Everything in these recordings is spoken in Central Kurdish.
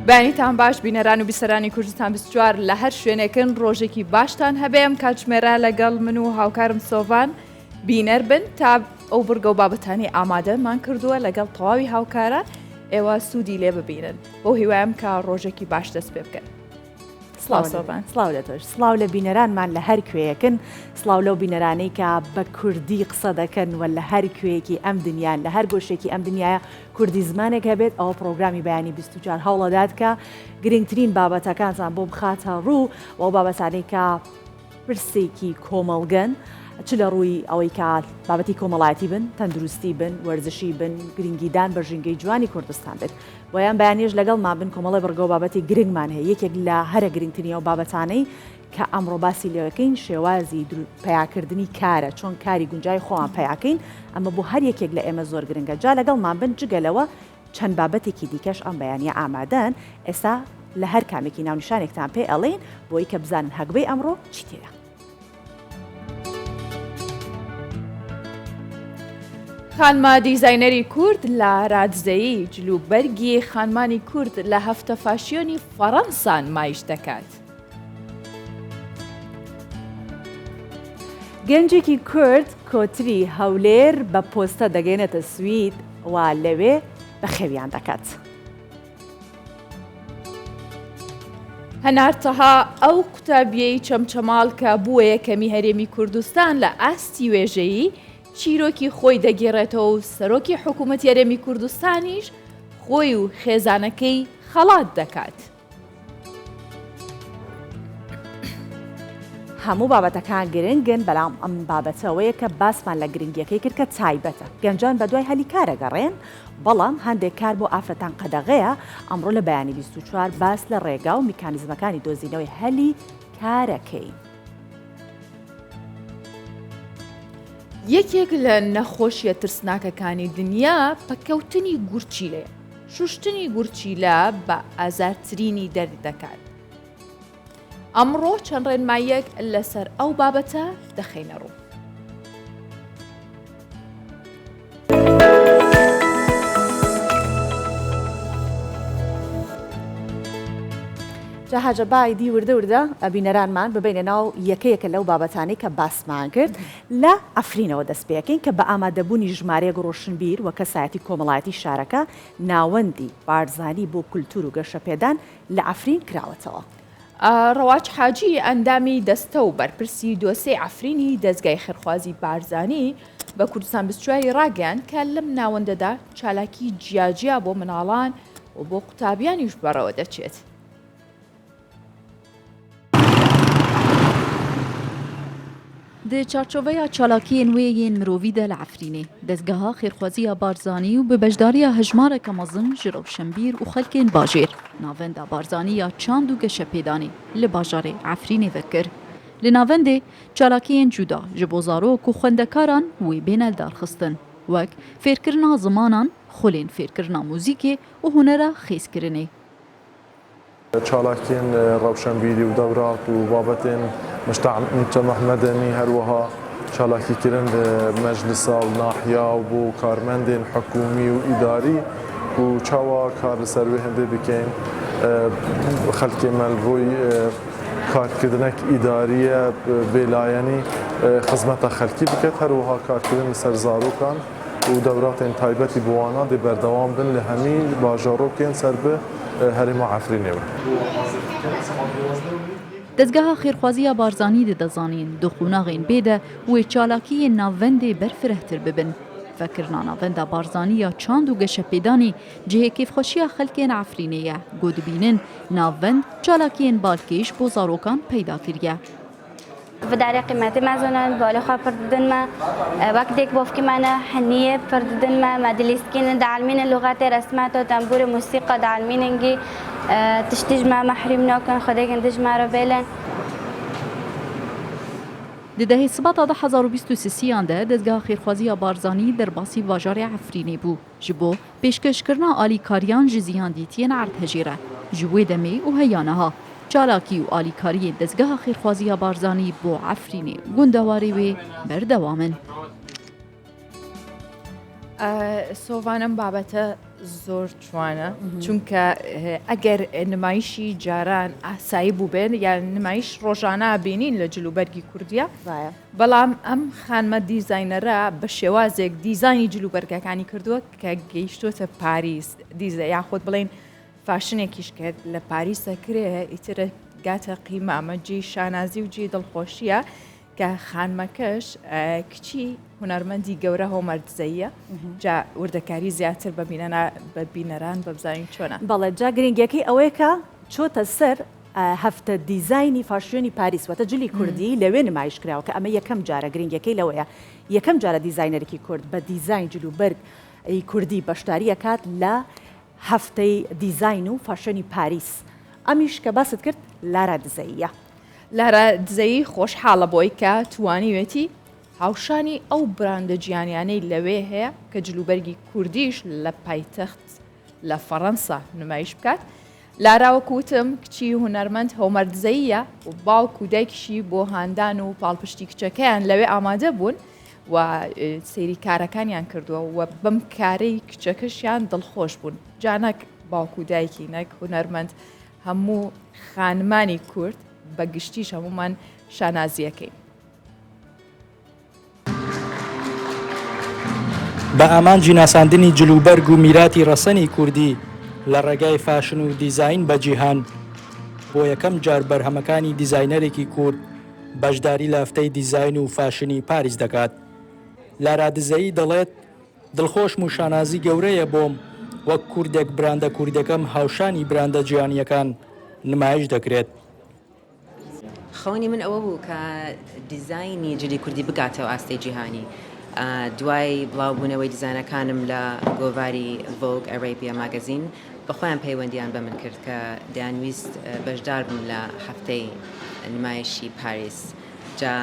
بەیانیتان باش بینەران و بیسەرانی کوردستان 24 لە هەر شوێنێکن ڕۆژێکی باشتان هەبێ ئەم کاتژمێرە لەگەڵ من و هاوکارم سۆڤان بینەر بن تا ئەو بڕگە و بابەتانی ئامادەمان کردووە لەگەڵ تەواوی هاوکاران ئێوە سوودی لێ ببینن بۆ هیوایم کە ڕۆژێکی باش دەست پێ بکەن. سڵاو سۆڤان سڵاو لە تۆش سڵاو لە بینەرانمان لە هەر کوێیەکن سڵاو لەو بینەرانەی کە بە کوردی قسە دەکەن و لە هەر کوێیەکی ئەم دنیان لە هەر گۆشێکی ئەم دنیاە کوردی زمانێک هەبێت ئەوە پرۆگرامی بەیانی 24 هەوڵەدات کە گرنگترین بابەتەکانتان بۆ بخاتە ڕوو و ئەو بابەتانەی کە پرسێکی کۆمەڵگەن چ لە ڕووی ئەوەی کە بابەتی کۆمەڵایەتی بن، تەندروستی بن، وەرزشی بن، گرنگیدان بە ژینگەی جوانی کوردستان بێت. بۆیە ئەم بەیانیەش لەگەڵمان بن کۆمەڵێ بڕگە و بابەتی گرنگمان هەیە، یەکێک لە هەرە گرنگترین ئەو بابەتانەی کە ئەمڕۆ باسی لێوەکەین شێوازی پەیاکردنی کارە، چۆن کاری گونجاوی خۆمان پەیاکەین، ئەمە بۆ هەر یەکێک لە ئێمە زۆر گرنگە، جا لەگەڵمان بن، جگە لەوە چەند بابەتێکی دیکەش ئەم بەیانیە ئامادەن، ئێستا لە هەر کامێکی ناونیشانێکتان پێ ئەڵێین بۆی کە بزانن هەگبەی ئەمڕۆ چی تێدا. خانمە دیزاینەری کورد لارا دزەیی جلوبەرگی خانمانی کورد لە هەفتە فاشیۆنی فەڕەنسا نمایش دەکات. گەنجێکی کورد کۆتری هەولێر بە پۆستە دەگەێنێتە سوید و لەوێ بەخێویان دەکات. هەنار تەها ئەو قوتابیەی چەمچەماڵ کە بووە یەکەمی هەرێمی کوردستان لە ئاستی وێژەیی، چیرۆکی خۆی دەگێڕێتەوە و سەرۆکی حکوومەتی هەرێمی کوردستانیش خۆی و خێزانەکەی خەڵات دەکات. هەموو بابەتەکان گرنگن، بەلام ئەم بابەتە ئەوەیە کە باسمان لە گرنگیەکەی کرد کە تایبەتە. گەنجان بەدوای هەلی کار ئەگەڕێن، بەڵام هەندێک کار بۆ ئافرەتان قەدەغەیە، ئەمڕۆ لە بەیانی 24 باس لە ڕێگا و میکانیزمەکانی دۆزینەوەی هەلی کارەکەین. یەکێک لە نەخۆشیە ترسناکەکانی دنیا پەککەوتنی گورچیلەیە. شوشتنی گورچیلە بە ئازارترینی دەردەکات. ئەمڕۆ چەند ڕێنماییەک لەسەر ئەو بابەتە دەخەینە ڕوو. جا هاجە با ئیدی وردە وردە بینەرانمان ببەینە ناو یەکە یەکە لەو بابەتانەی کە باسمان کرد لە عەفرینەوە دەست پێکەین کە بە ئامادەبوونی ژمارەیەک ڕۆشنبیر و کەسایەتی کۆمەڵایەتی شارەکە ناوەندی بارزانی بۆ کولتوور و گەشەپێدان لە عەفرین کراوەتەوە. ڕەواج حاجی ئەندامی دەستە و بەرپرسی دۆسێی عەفرینی دەزگای خێرخوازی بارزانی بە کوردستان 24 ی ڕاگەیاند کە لەم ناوەندەدا چالاکی جیاجیا بۆ مناڵان و بۆ قوتابیانیش بەڕێوە دەچێت. Di çarçoveya çalakiyên wê yên mirovî de li Efrînê, Dezgeha Xêrxwaziya Barzanî û bi beşdariya hejmareke mezin ji rewşenbîr û xelkên bajêr, Navenda Barzanî ya Çand û Geşepêdanê li bajarê Efrînê vekir. Li navendê çalakiyên cuda ji bo zarok û xwendekaran wê bêne lidarxistin, wek fêrkirina zimanan, xulên fêrkirina muzîkê û hunera xêzkirinê. Çalakiyên rewşenbîrî û dewrat û babetên mujtema medenî her wiha çalakîkirin li meclisa û nahiya û bo karmendên hikûmî û îdarî ku çawa kar li ser wê hindê bikeyn xelkê me li rûy karkirinek îdarî ye bêlayenî xizmeta xelkî biket her wiha karkirin li ser zarokan û dewratên taybetî bi wana dê berdewam bin li hemî bajarokên ser bi herêma Efrînê we. Dezgeha Xêrxwaziya Barzanî dide zanîn di qonaxên bê de wê çalakiyên navendê berfirehtir bibin. Vekirina Navenda Barzanî ya Çand û Geşepêdanê cihê kêfxweşiya xelkên Efrînê ye ku dibînin navend çalakiyên balkêş bo zarokan peyda kiriye. Bi darê qîmetê me zanin, balê xwe pir didin me. Wek dêk bavkê me ne, hiniyê pir didin me, me dilîstkînin, dielmînin lûxetê, resmeta, tembûrê, mûsîqa dielmînin gî. Tiştî ji me mehrûm nakin, Xwedê gindî ji me re bêlin. Di dehê Sibata 2023 siyan de Dezgeha Xêrxwaziya Barzanî derbasî bajarê Efrînê bû. Ji bo pêşkêşkirina alîkariyan ji ziyandîtiyên erdhejê re, ji wê demê û heya niha çalakî û alîkariyên Dezgeha Xêrxwaziya Barzanî bo Efrînê û gundewarê wê berdewam in. Sovan em babete. زۆر جوانە چونکە ئەگەر نمایشی جاران ئاسایی بووبێن یان نمایش ڕۆژانە بینین لە جلوبەرگی کوردیە بەڵام ئەم خانمە دیزینەرە بە شێوازێک دیزانی جلوبەرگەکانی کردووە کە گەیشتۆتە پاریس دیزە یاخود بڵین فاشنێکیش کرد لە پاریسە کرێ ئیترە گاتە قیمە ئەمە جێی شانازی و جێی دڵخۆشیە کە خانمەکەش کچی هونەرمەندی گەورە هۆمەر دزەییە جا وردەکاری زیاتر بە بە بینەران بە بزانین چۆنە. بەڵێ جا گرنگیەکەی ئەوەیە کە چۆتە سەر هەفتە دیزاینی فاشیۆنی پاریس واتە جلی کوردی لەوێ نمایش کراوە کە ئەمە یەکەم جارە گرنگیەکەی لەوەیە یەکەم جارە دیزاینەرێکی کورد بە دیزاین جل و بەرگ ی کوردی بەشداری ئەکات لە هەفتەی دیزاین و فاشیۆنی پاریس ئەمیش کە باست کرد لارا دزەییە. لارا دزەیی خۆشحاڵە بۆی کە توانیوێتی هاوشانی ئەو براندە جیهانیانەی لەوێ هەیە کە جلوبەرگی کوردیش لە پایتەخت لە فەڕەنسا نمایش بکات. لارا وەک وتم کچی هونەرمەند هۆمەر دزەییە و باوک و دایکیشی بۆ هاندان و پاڵپشتی کچەکەیان لەوێ ئامادە بوون و سەیری کارەکانیان کردووە و بەم کارەی کچەکەشیان دڵخۆش بوون. جا نەک باوک و دایکی نەک هونەرمەند هەموو خانمانی کورد بە گشتیش هەموومان شانازیەکەین. بە ئامانجی ناساندنی جلوبەرگ و میراتی ڕەسەنی کوردی لە ڕێگای فاشن و دیزاین بە جیهان، بۆ یەکەم جار بەرهەمەکانی دیزاینەرێکی کورد بەشداری لە هەفتەی دیزاین و فاشنی پاریس دەکات. لارا دزەیی دەڵێت، دڵخۆشم و شانازی گەورەیە بۆم وەک کوردێک براندە کوردیەکەم هاوشانی براندە جیهانییەکان نمایش دەکرێت. خەونی من ئەوە بوو کە دیزاینی جلی کوردی بگاتەوە ئاستەی جیهانی. دوای بڵاوبوونەوەی دیزاینەکانم لە گۆڤاری Vogue Arabia Magazine بە خۆیان پەیوەندیان بە من کرد کە دەیانویست بەشدار بم لە هەفتەی نمایشی پاریس. جا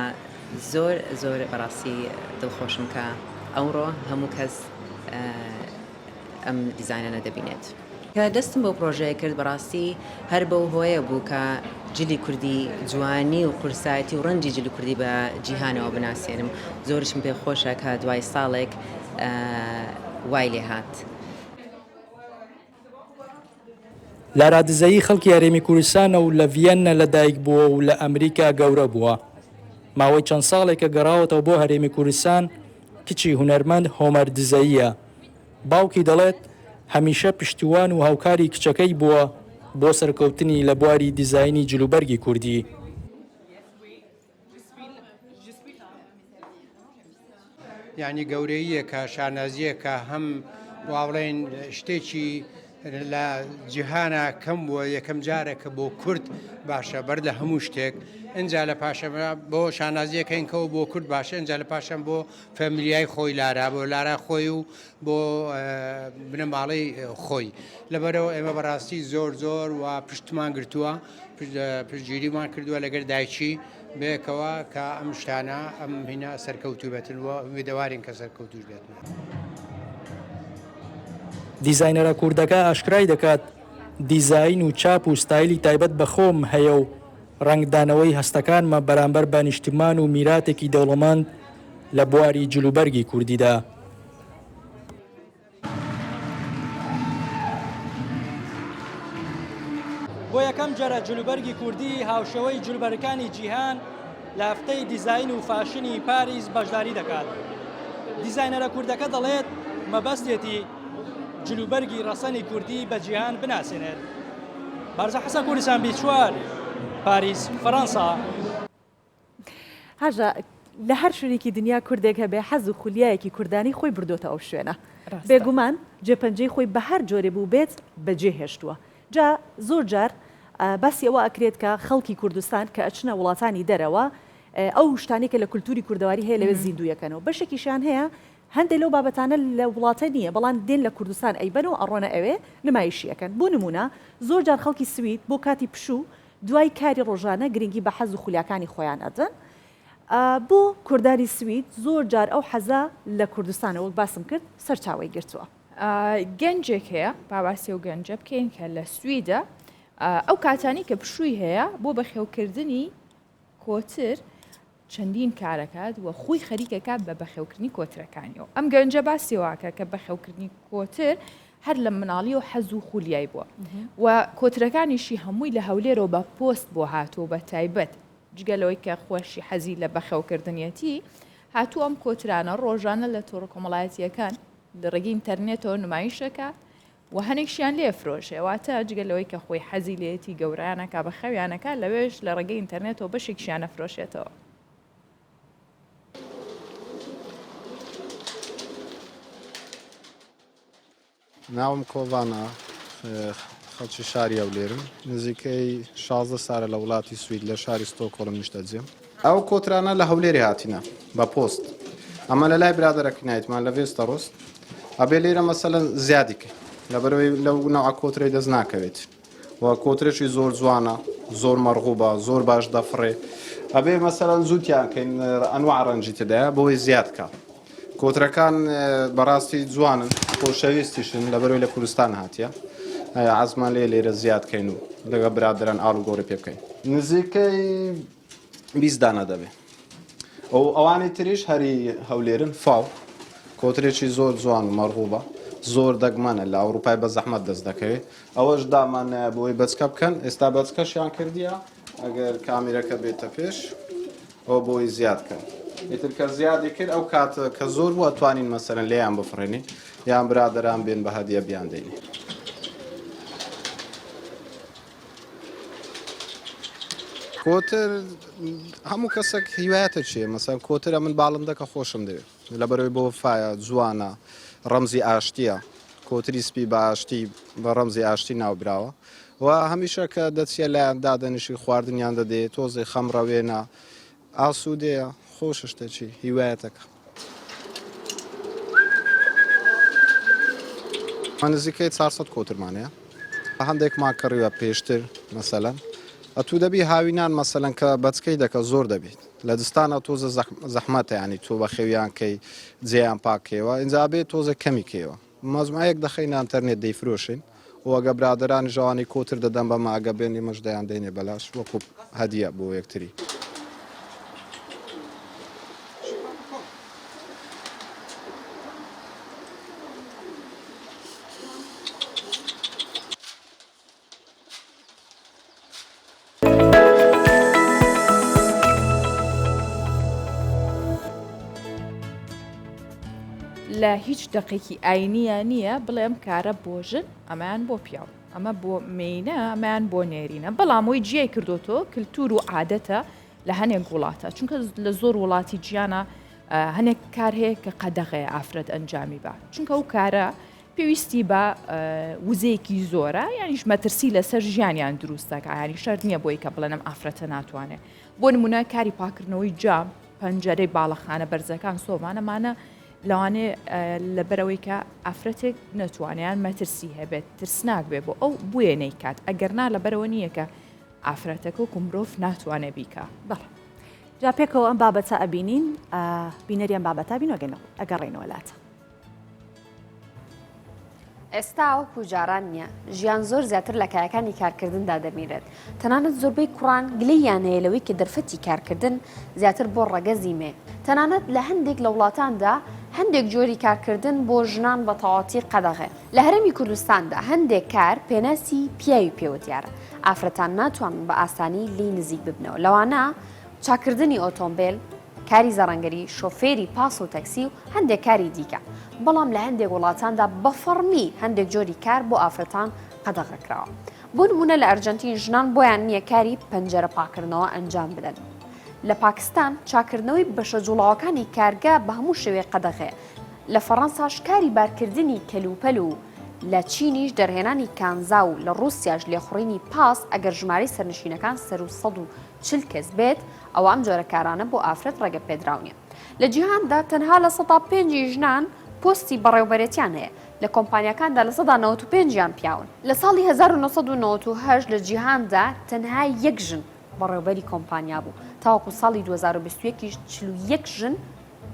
زۆر زۆر بەڕاستی دڵخۆشم کە ئەوڕۆ هەموو کەس ئەم دیزاینانە دەبینێت. کە دەستم بەو پڕۆژەیە کرد بەڕاستی هەر بەو هۆیە بوو کە جلی کوردی جوانی و قورسایەتی و ڕەنجی جلی کوردی بە جیهانەوە بناسێنم، زۆریشم پێ خۆشە کە دوای ساڵێک وای لێ هات. لارا دزەیی خەڵکی هەرێمی کوردستانە و لە ڤیەننا لەدایک بووە و لە ئەمریکا گەورە بووە. ماوەی چەند ساڵێکە گەڕاوەتەوە بۆ هەرێمی کوردستان، کچی هونەرمەند هۆمەر دزەییە. باوکی دەڵێت، هەمیشە پشتیوان و هاوکاری کچەکەی بووە بۆ سەرکەوتنی لە بواری دیزاینی جلوبەرگی کوردی. یانی گەورەییەکە، شانازییەکە، هەم وا بڵێین شتێکی لە جیهانا کەم بووە، یەکەم جارە کە بۆ کورد باشە بەر لە هەموو شتێک، ئینجا لە پاشەمە بۆ شانازییەکەین کەەوە بۆ کورد باشە، ئینجا لە پاشان بۆ فەمیلیای خۆی لارا، بۆ لارا خۆی و بۆ بنەماڵەی خۆی. لەبەرەوە ئێمە بەڕاستی زۆر زۆر و پشتمان گرتووە، پشتگیریمان کردووە لەگەر دایکی بەیەکەوە کە ئەم شتانە ئەم هینا سەرکەوتوو بێتن و ئومێدەوارین کە سەرکەوتووش بێتن. دیزاینەرە کوردەکە ئاشکرای دەکات، دیزاین و چاپ و ستایلی تایبەت بە خۆم هەیە و ڕەنگدانەوەی هەستەکانمە بەرامبەر بە نیشتمان و میراتێکی دەوڵەمەند لە بواری جلوبەرگی کوردیدا. بۆ یەکەم جارە جلوبەرگی کوردی هاوشێوەی جلوبەرگەکانی جیهان لە هەفتەی دیزاین و فاشنی پاریس بەشداری دەکات. دیزاینەرە کوردەکە دەڵێت مەبەستێتی جلوبەرگی ڕەسەنی کوردی بە جیهان بناسێنێت. بارزان حەسەن کوردستان 24 پاریس فەرەنسا. هاژە، لە هەر شوێنێکی دنیا کوردێک هەبێ حەز و خولیایەکی کوردانەی خۆی بردۆتە ئەو شوێنە. بێگومان جێپەنجەی خۆی بە هەر جۆرێ بووبێت بەجێ هێشتووە. جا زۆر جار باسی ئەوە ئەکرێت کە خەڵکی کوردستان کە ئەچنە وڵاتانی دەرەوە ئەو شتانەی کە لە کولتوری کوردەواری هەیە لەوێ زیندوویەکەنەوە. بەشێکیشیان هەیە هەندێ لەو بابەتانە لە وڵاتە نییە بەڵام دێن لە کوردستان ئەیبەن و ئەڕۆنە ئەوێ نمایشی ئەکەن. بۆ نموونە زۆر جار خەڵکی سوید بۆ کاتی پشوو دوای کاری ڕۆژانە گرنگی بە حەز و خولیاکانی خۆیان ئەدەن. بۆ کوردانی سوید زۆر جار ئەو حەزە لە کوردستانەوە وەک باسم کرد سەرچاوەی گرتووە. گەنجێک هەیە با باسی ئەو گەنجە بکەین کە لە سویدە ئەو کاتانی کە پشووی هەیە بۆ بەخێوکردنی کۆتر چەندین کارەکات و خۆی خەریکەکات بە بەخێوکردنی کۆترەکانیەوە ئەم گەنجە باسی واکە کە بەخێوکردنی کۆتر. هەر لە مناڵیەوە حەز و خولیای بووە و کۆترەکانیشی هەمووی لە هەولێرەوە بە پۆست بۆ هاتووە بە تایبەت جگە لەوەی کە خۆشی حەزی لە بەخێوکردنیەتی هاتوو ئەم کۆترانە ڕۆژانە لە تۆڕە کۆمەڵایەتییەکان لە ڕێگەی ئینتەرنێتەوە نمایشەکە و هەنێکشیان لێ فرۆشێ واتە جگە لەوەی کە خۆی حەزی لێتی گەورانەکە بە خەویانەکە لەوێش لە ڕێگەی ئینتەرنێتەوە بەشێکشیان ئەفرۆشێتەوە. ناوم کۆڤانە، خەڵکی شاری هەولێرم، نزیکەی 16 سارە لە وڵاتی سوید لە شاری ستۆکۆڵم نیشتەجێم. ئەو کۆترانە لە هەولێری هاتینە بە پۆست، ئەمە لە لای برادەرەکەی نایتمان لە ڤێستەڕۆست، ئەبێ لێرە مەسەلەن زیادی کەین لەبەرئەوەی لەو نەوعە کۆترەی دەست ناکەوێت و کۆترێکی زۆر جوانە زۆر مەرغوبە زۆر باش دەفڕێ ئەبێ مەسەلەن زووتیان کەین ئەنواع ڕەنجی تێدایە بۆی زیاد کا. کۆترەکان بەڕاستی جوانن خۆشەویستیشن لەبەرەوەی لە کوردستان هاتیە عەزمان لێ لێرە زیاد کەین و لەگە برادران ئاڵوگۆڕی پێ بکەین نزیکەی 20 دانە دەبێ ئەو ئەوانی تریش هەری هەولێرن فاو کۆترێکی زۆر جوان و مەرغوبە زۆر دەگمەنە لە ئەوروپای بە زەحمەت دەست دەکەوێت ئەوەش دامان بۆی بەچکە بکەن ئێستا بەچکەشیان کردیە ئەگەر کامیرەکە بێتە پێش ئەوە بۆی زیاد کەن ئیتر کە زیادی کرد ئەو کات کە زۆر بوو ئەتوانین مەسەرەن لێیان بفڕێنین یان برادەران بێن بە هەدیە بیان دەینێ. کۆتر هەموو کەسێک هیوایەتە چیە مەسەن کۆترە من باڵندەکە خۆشم دەوێت لەبەرەوەی بۆ فایە جوانە ڕەمزی ئاشتیە کۆتری سپی بە ئاشتی بە ڕەمزی ئاشتی ناوبراوە و هەمیشە کە دەچیە لایان دادەنیشی خواردنیان دەدەیێ تۆزێ خەم ڕەوێنە ئاسوودەیە خۆشە شتەکی هیوایەتەکە. نزیکەی 400 کۆترمان هەیە هەندێکمان کڕیوە پێشتر مەسەلەن ئەتوو دەبی هاوینان مەسەلەن کە بەچکەی دەکە زۆر دەبیت لە زستانە تۆزە زەحمەتە ینی تۆ بەخێویان کەی جێیان پاکەوە ئینجا بێ تۆزە کەمی کەیەوە مەجموعەیەک دەخەینە ئەنتەرنێت دەیفرۆشین و ئەگە برادەرانیش ئەوانەی کۆتر دەدەن بەمە ئەگە بێن ئێمەش دەیان دەینێ بەلاش وەکو هەدیە بۆ یەکتری. لە هیچ دەقێکی ئاینیە نییە بڵێم کارە بۆ ژن ئەمەیان بۆ پیاو ئەمە بۆ مێینە ئەمەیان بۆ نێرینە بەڵام ئەوی جیای کردوتەوە کللتور و عادەتە لە هەنێک وڵاتە چونکە لە زۆر وڵاتی جیانە هەنێک کار هەیە کە قەدەغەیە ئافرەت ئەنجامی بە چونکە ئەو کارە پێویستی بە وزەیەکی زۆرە یانیش مەترسی لەسەر ژیانیان دروست دەکات یانی شەرت نییە بۆی کە بڵێن ئەم ئافرەتە ناتوانێت بۆ نمونە کاری پاکردنەوەی جام پەنجەرەی باڵەخانە بەرزەکان سۆمانەمانە لەوانێ لەبەرەوەی کە ئافرەتێک نەتوانیان مەترسی هەبێت ترسناک بێ بۆ ئەو بویە نەیکات ئەگەر نا لەبەرەوە نییە کە ئافرەتەکە وەکو مرۆڤ ناتوانێ بیکا. بەڵێ جا پێکەوە ئەم بابەتە ئەبینین بینەری ئەم بابەتە بین ئەگەڕێینەوە لاتە. ئێستا وەکو جاران نییە، ژیان زۆر زیاتر لە کایەکانی کارکردندا دەبینرێت، تەنانەت زۆربەی کوڕان گلەییان هەیە لەوەی کە دەرفەتی کارکردن زیاتر بۆ ڕەگەزی مێ، تەنانەت لە هەندێک لە وڵاتاندا هەندێک جۆری کارکردن بۆ ژنان بە تەواوەتی قەدەغەیە. لە هەرێمی کوردستاندا هەندێک کار پێناسی پیاوی پێوە دیارە، ئافرەتان ناتوانن بە ئاسانی لێی نزیک ببنەوە، لەوانە چاککردنی ئۆتۆمبێل، کاری زەڕەنگەری، شۆفێری پاس و تەکسی و هەندێک کاری دیکە، بەڵام لە هەندێک وڵاتاندا بە فەڕمی هەندێک جۆری کار بۆ ئافرەتان قەدەغە کراوە. بۆ نموونە لە ئەرجەنتین ژنان بۆیان نییە کاری پەنجەرە پاککردنەوە ئەنجام بدەن. لە پاکستان چاککردنەوەی بەشە جوڵاوەکانی کارگە بە هەموو شێوەیەک قەدەغەیە. لە فەڕەنساش کاری بارکردنی کەلوپەل و لە چینیش دەرهێنانی کانزا و لە ڕووسیاش لێخوڕینی پاس ئەگەر ژمارەی سەرنشینەکان سەروو 140 کەس بێت ئەوا ئەم جۆرە کارانە بۆ ئافرەت ڕێگە پێدراو نییە. لە جیهاندا تەنها 5% ی ژنان پۆستی بەڕێوبەرێتیان هەیە، لە کۆمپانیاکاندا 95% یان پیاون. لە ساڵی 1998 لە جیهاندا تەنها یەک ژن بەڕێوبەری کۆمپانیا بوو، تاوەکو ساڵی 2021 یش 41 ژن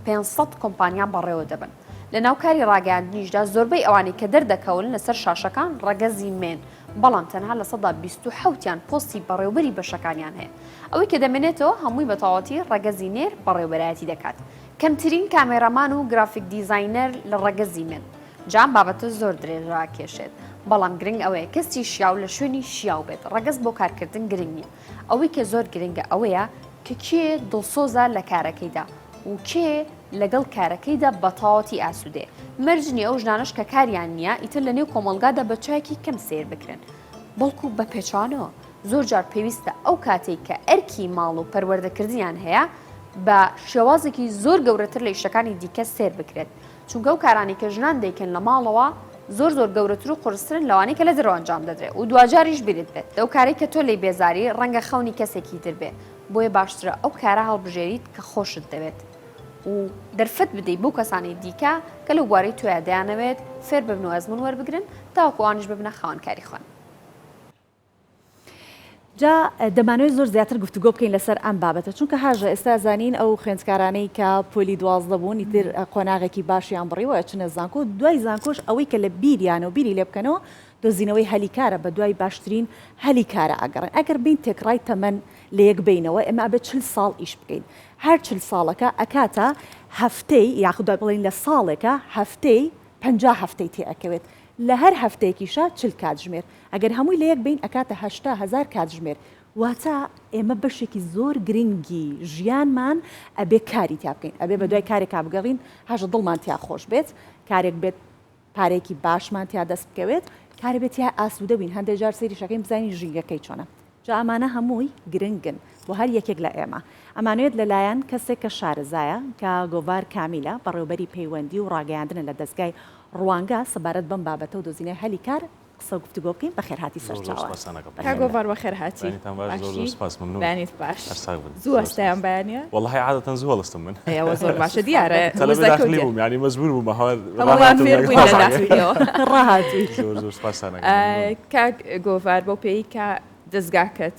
500 کۆمپانیا بەڕێوە دەبەن. لە ناو کاری ڕاگەیاندنیشدا زۆربەی ئەوانەی کە دەردەکەون لەسەر شاشەکان ڕەگەزی مێن، بەڵام تەنها 27% یان پۆستی بەڕێوبەری بەشەکانیان هەیە. ئەوەی کە دەمێنێتەوە هەمووی بەتەواوەتی ڕەگەزی نێر بەڕێوبەرایەتی دەکات. کەمترین کامێرامان و گرافیک دیزاینەر لە ڕەگەزی مێن. جا ئەم بابەتە زۆر درێژە ئەکێشێت بەڵام گرنگ ئەوەیە کەسی شیاو لە شوێنی شیاو بێت ڕەگەز بۆ کارکردن گرنگ نییە ئەوەی کە زۆر گرنگە ئەوەیە کە کێ دڵسۆزە لە کارەکەیدا و کێ لەگەڵ کارەکەیدا بەتەواوەتی ئاسوودەیە مەرج نییە ئەو ژنانەش کە کاریان نییە ئیتر لە نێو کۆمەڵگادا بە چاوێکی کەم سەیر بکرێن بەڵکو بە پێچەوانەوە زۆر جار پێویستە ئەو کاتەی کە ئەرکی ماڵ و پەروەردەکردنیان هەیە بە شێوازێکی زۆر گەورەتر لە ئیشەکانی دیکە سێر بکرێت چونکە ئەو کارانەی کە ژنان دەیکەن لە ماڵەوە زۆر زۆر گەورەتر و قورسترن لەوانەی کە لە دەرەوە ئەنجام دەدرێت و دواجاریش بیرت بێت ئەو کارەی کە تۆ لێی بێزاری ڕەنگە خەونی کەسێکی تر بێ بۆیە باشترە ئەو کارە هەڵبژێریت کە خۆشت دەوێت و دەرفەت بدەیت بۆ کەسانی دیکە کە لەو بوارەی تۆیا دەیانەوێت فێر ببن و ئەزموون وەربگرن تاوەکو ئەوانیش ببنە خاوەن کاری خۆیان. جا دەمانەوێت زۆر زیاتر گفتوگۆ بکەین لەسەر ئەم بابەتە چونکە هاژە ئێستا زانین ئەو خوێندکارانەی کە پۆلی 12 بوون ئیتر قۆناغێکی باشیان بڕیوە ئەچنە زانکۆ دوای زانکۆش ئەوەی کە لە بیریانە و بیری لێ بکەنەوە دۆزینەوەی هەلی کارە بە دوای باشترین هەلی کارە ئەگەڕێن ئەگەر بین تێکڕای تەمەن لە یەک بینەوە ئێمە ئەبێ چل ساڵ ئیش بکەین هەر چل ساڵەکە ئەکاتە هەفتەی یاخود بڵێین لە ساڵێکە هەفتەی 50 هەفتەی تێ ئەکەوێت لە هەر هەفتەیەکیشا 40 کاتژمێر ئەگەر هەمووی لە یەک بەین ئەکاتە 80 هەزار کاتژمێر واتە ئێمە بەشێکی زۆر گرنگی ژیانمان ئەبێ کاری تیا بکەین ئەبێ بە دوای کارێکا بگەڕین هەژە دڵمان تیا خۆش بێت کارێک بێت پارەیەکی باشمان تیا دەست بکەوێت کارێ بێت تیا ئاسوودە بین هەندێک جار سەیریش ئەکەین بزانین ژینگەکەی چۆنە جا ئەمانە هەمووی گرنگن بۆ هەر یەکێک لە ئێمە ئەمانەوێت لەلایەن کەسێک کە شارەزایە کە گۆڤار کامیلە بەڕێوبەری پەیوەندی و ڕاگەیاندنە لە دەزگای ڕوانگە سەبارەت بەم بابەتە و دۆزینەوەی هەلی کار قسە و گفتوگۆ بکەین بەخێرهاتی زۆر زۆر سەرچاوە. سپاستان ئەکەم. کاک گۆڤار بەخێرهاتی. بەیانیتان باش زۆر زۆر باشی؟ سپاس مەمنون. بەیانیت باش. هەر ساغ بن. زوو زۆر هەستایان سپاس. بەیانیە؟ وەڵاهی عادەتەن زوو هەڵستم من. ئەی ئەوە زۆر باشە دیارە تەلەبەی وزەکەو داخلی دیارە. بووم یانی مەجبوور بووم هەر هەموومان ڕاهاتم فێر لەگەڵ بووین لە ڕاهاتم. داخلیەوە. ڕاهاتووی. زۆر زۆر سپاستان ئەکەم مەمنون. کاک گۆڤار بەو پێیەی کە دەزگاکەت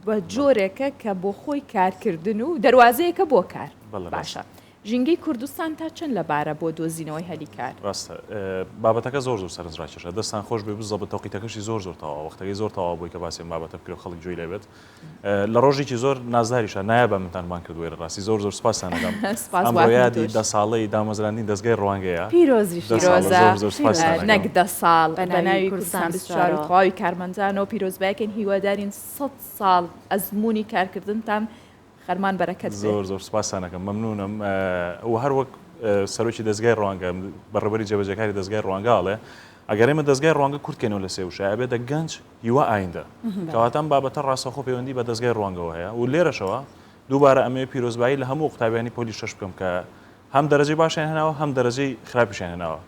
بە جۆرێکە کە بۆ خۆی کارکردن و دەروازەیەکە بۆ کار. بەڵێ ڕاستە. باشە ژینگەی کوردستان تا چەند لەبارە بۆ دۆزینەوەی هەلی کار؟ ڕاستە بابەتەکە زۆر زۆر سەرنجڕاکێشە دەستان خۆش بێ بزەبت تەوقیتەکەشی زۆر زۆر تەواوە وەختەکەی زۆر تەواو بووی کە باسی ئەم بابەتە بکرێ و خەڵک گوێی لێ بێت لە ڕۆژێکی زۆر نازداریشە نایابە منتان بانگ کردووە ئێرە ڕاستی زۆر زۆر سپاستان ئەکەم سپاس ئەمڕۆ بۆ هاتنی یادی تۆش. دە ساڵەی دامەزراندنی دەزگای ڕوانگەیە پیرۆزیش دە ساڵە پیرۆزە زۆر زۆر سپاستان ئەکەم. نەک دە ساڵ بە بە ناوی ناوی کوردستان کوردستان 24 و 24ەوە. تەواوی کارمەندانەوە پیرۆزبایەکەین هیوادارین سەد ساڵ ئەزموونی کارکردنتان خەرمان بەرەکەت بێ. زۆر زۆر سوپاستان ئەکەم مەمنونم و هەر وەک سەرۆکی دەزگای ڕوانگە بەڕێوەبەری جێبەجێکاری دەزگای ڕوانگە ئەڵێ ئەگەر ئێمە دەزگای ڕوانگە کورت کەینەوە لە سێ وشە ئەبێتە گەنج هیوا ئایندە کەواتە ئەم بابەتە ڕاستەوخۆ پەیوەندی بە دەزگای ڕوانگەوە هەیە و لێرەشەوە دووبارە ئەمەوێ پیرۆزبایی لە هەموو قوتابیانی پۆلی شەش بکەم کە هەم دەرەجەی باشیان هێناوە هەم دەرەجەی خراپیشیان هێناوە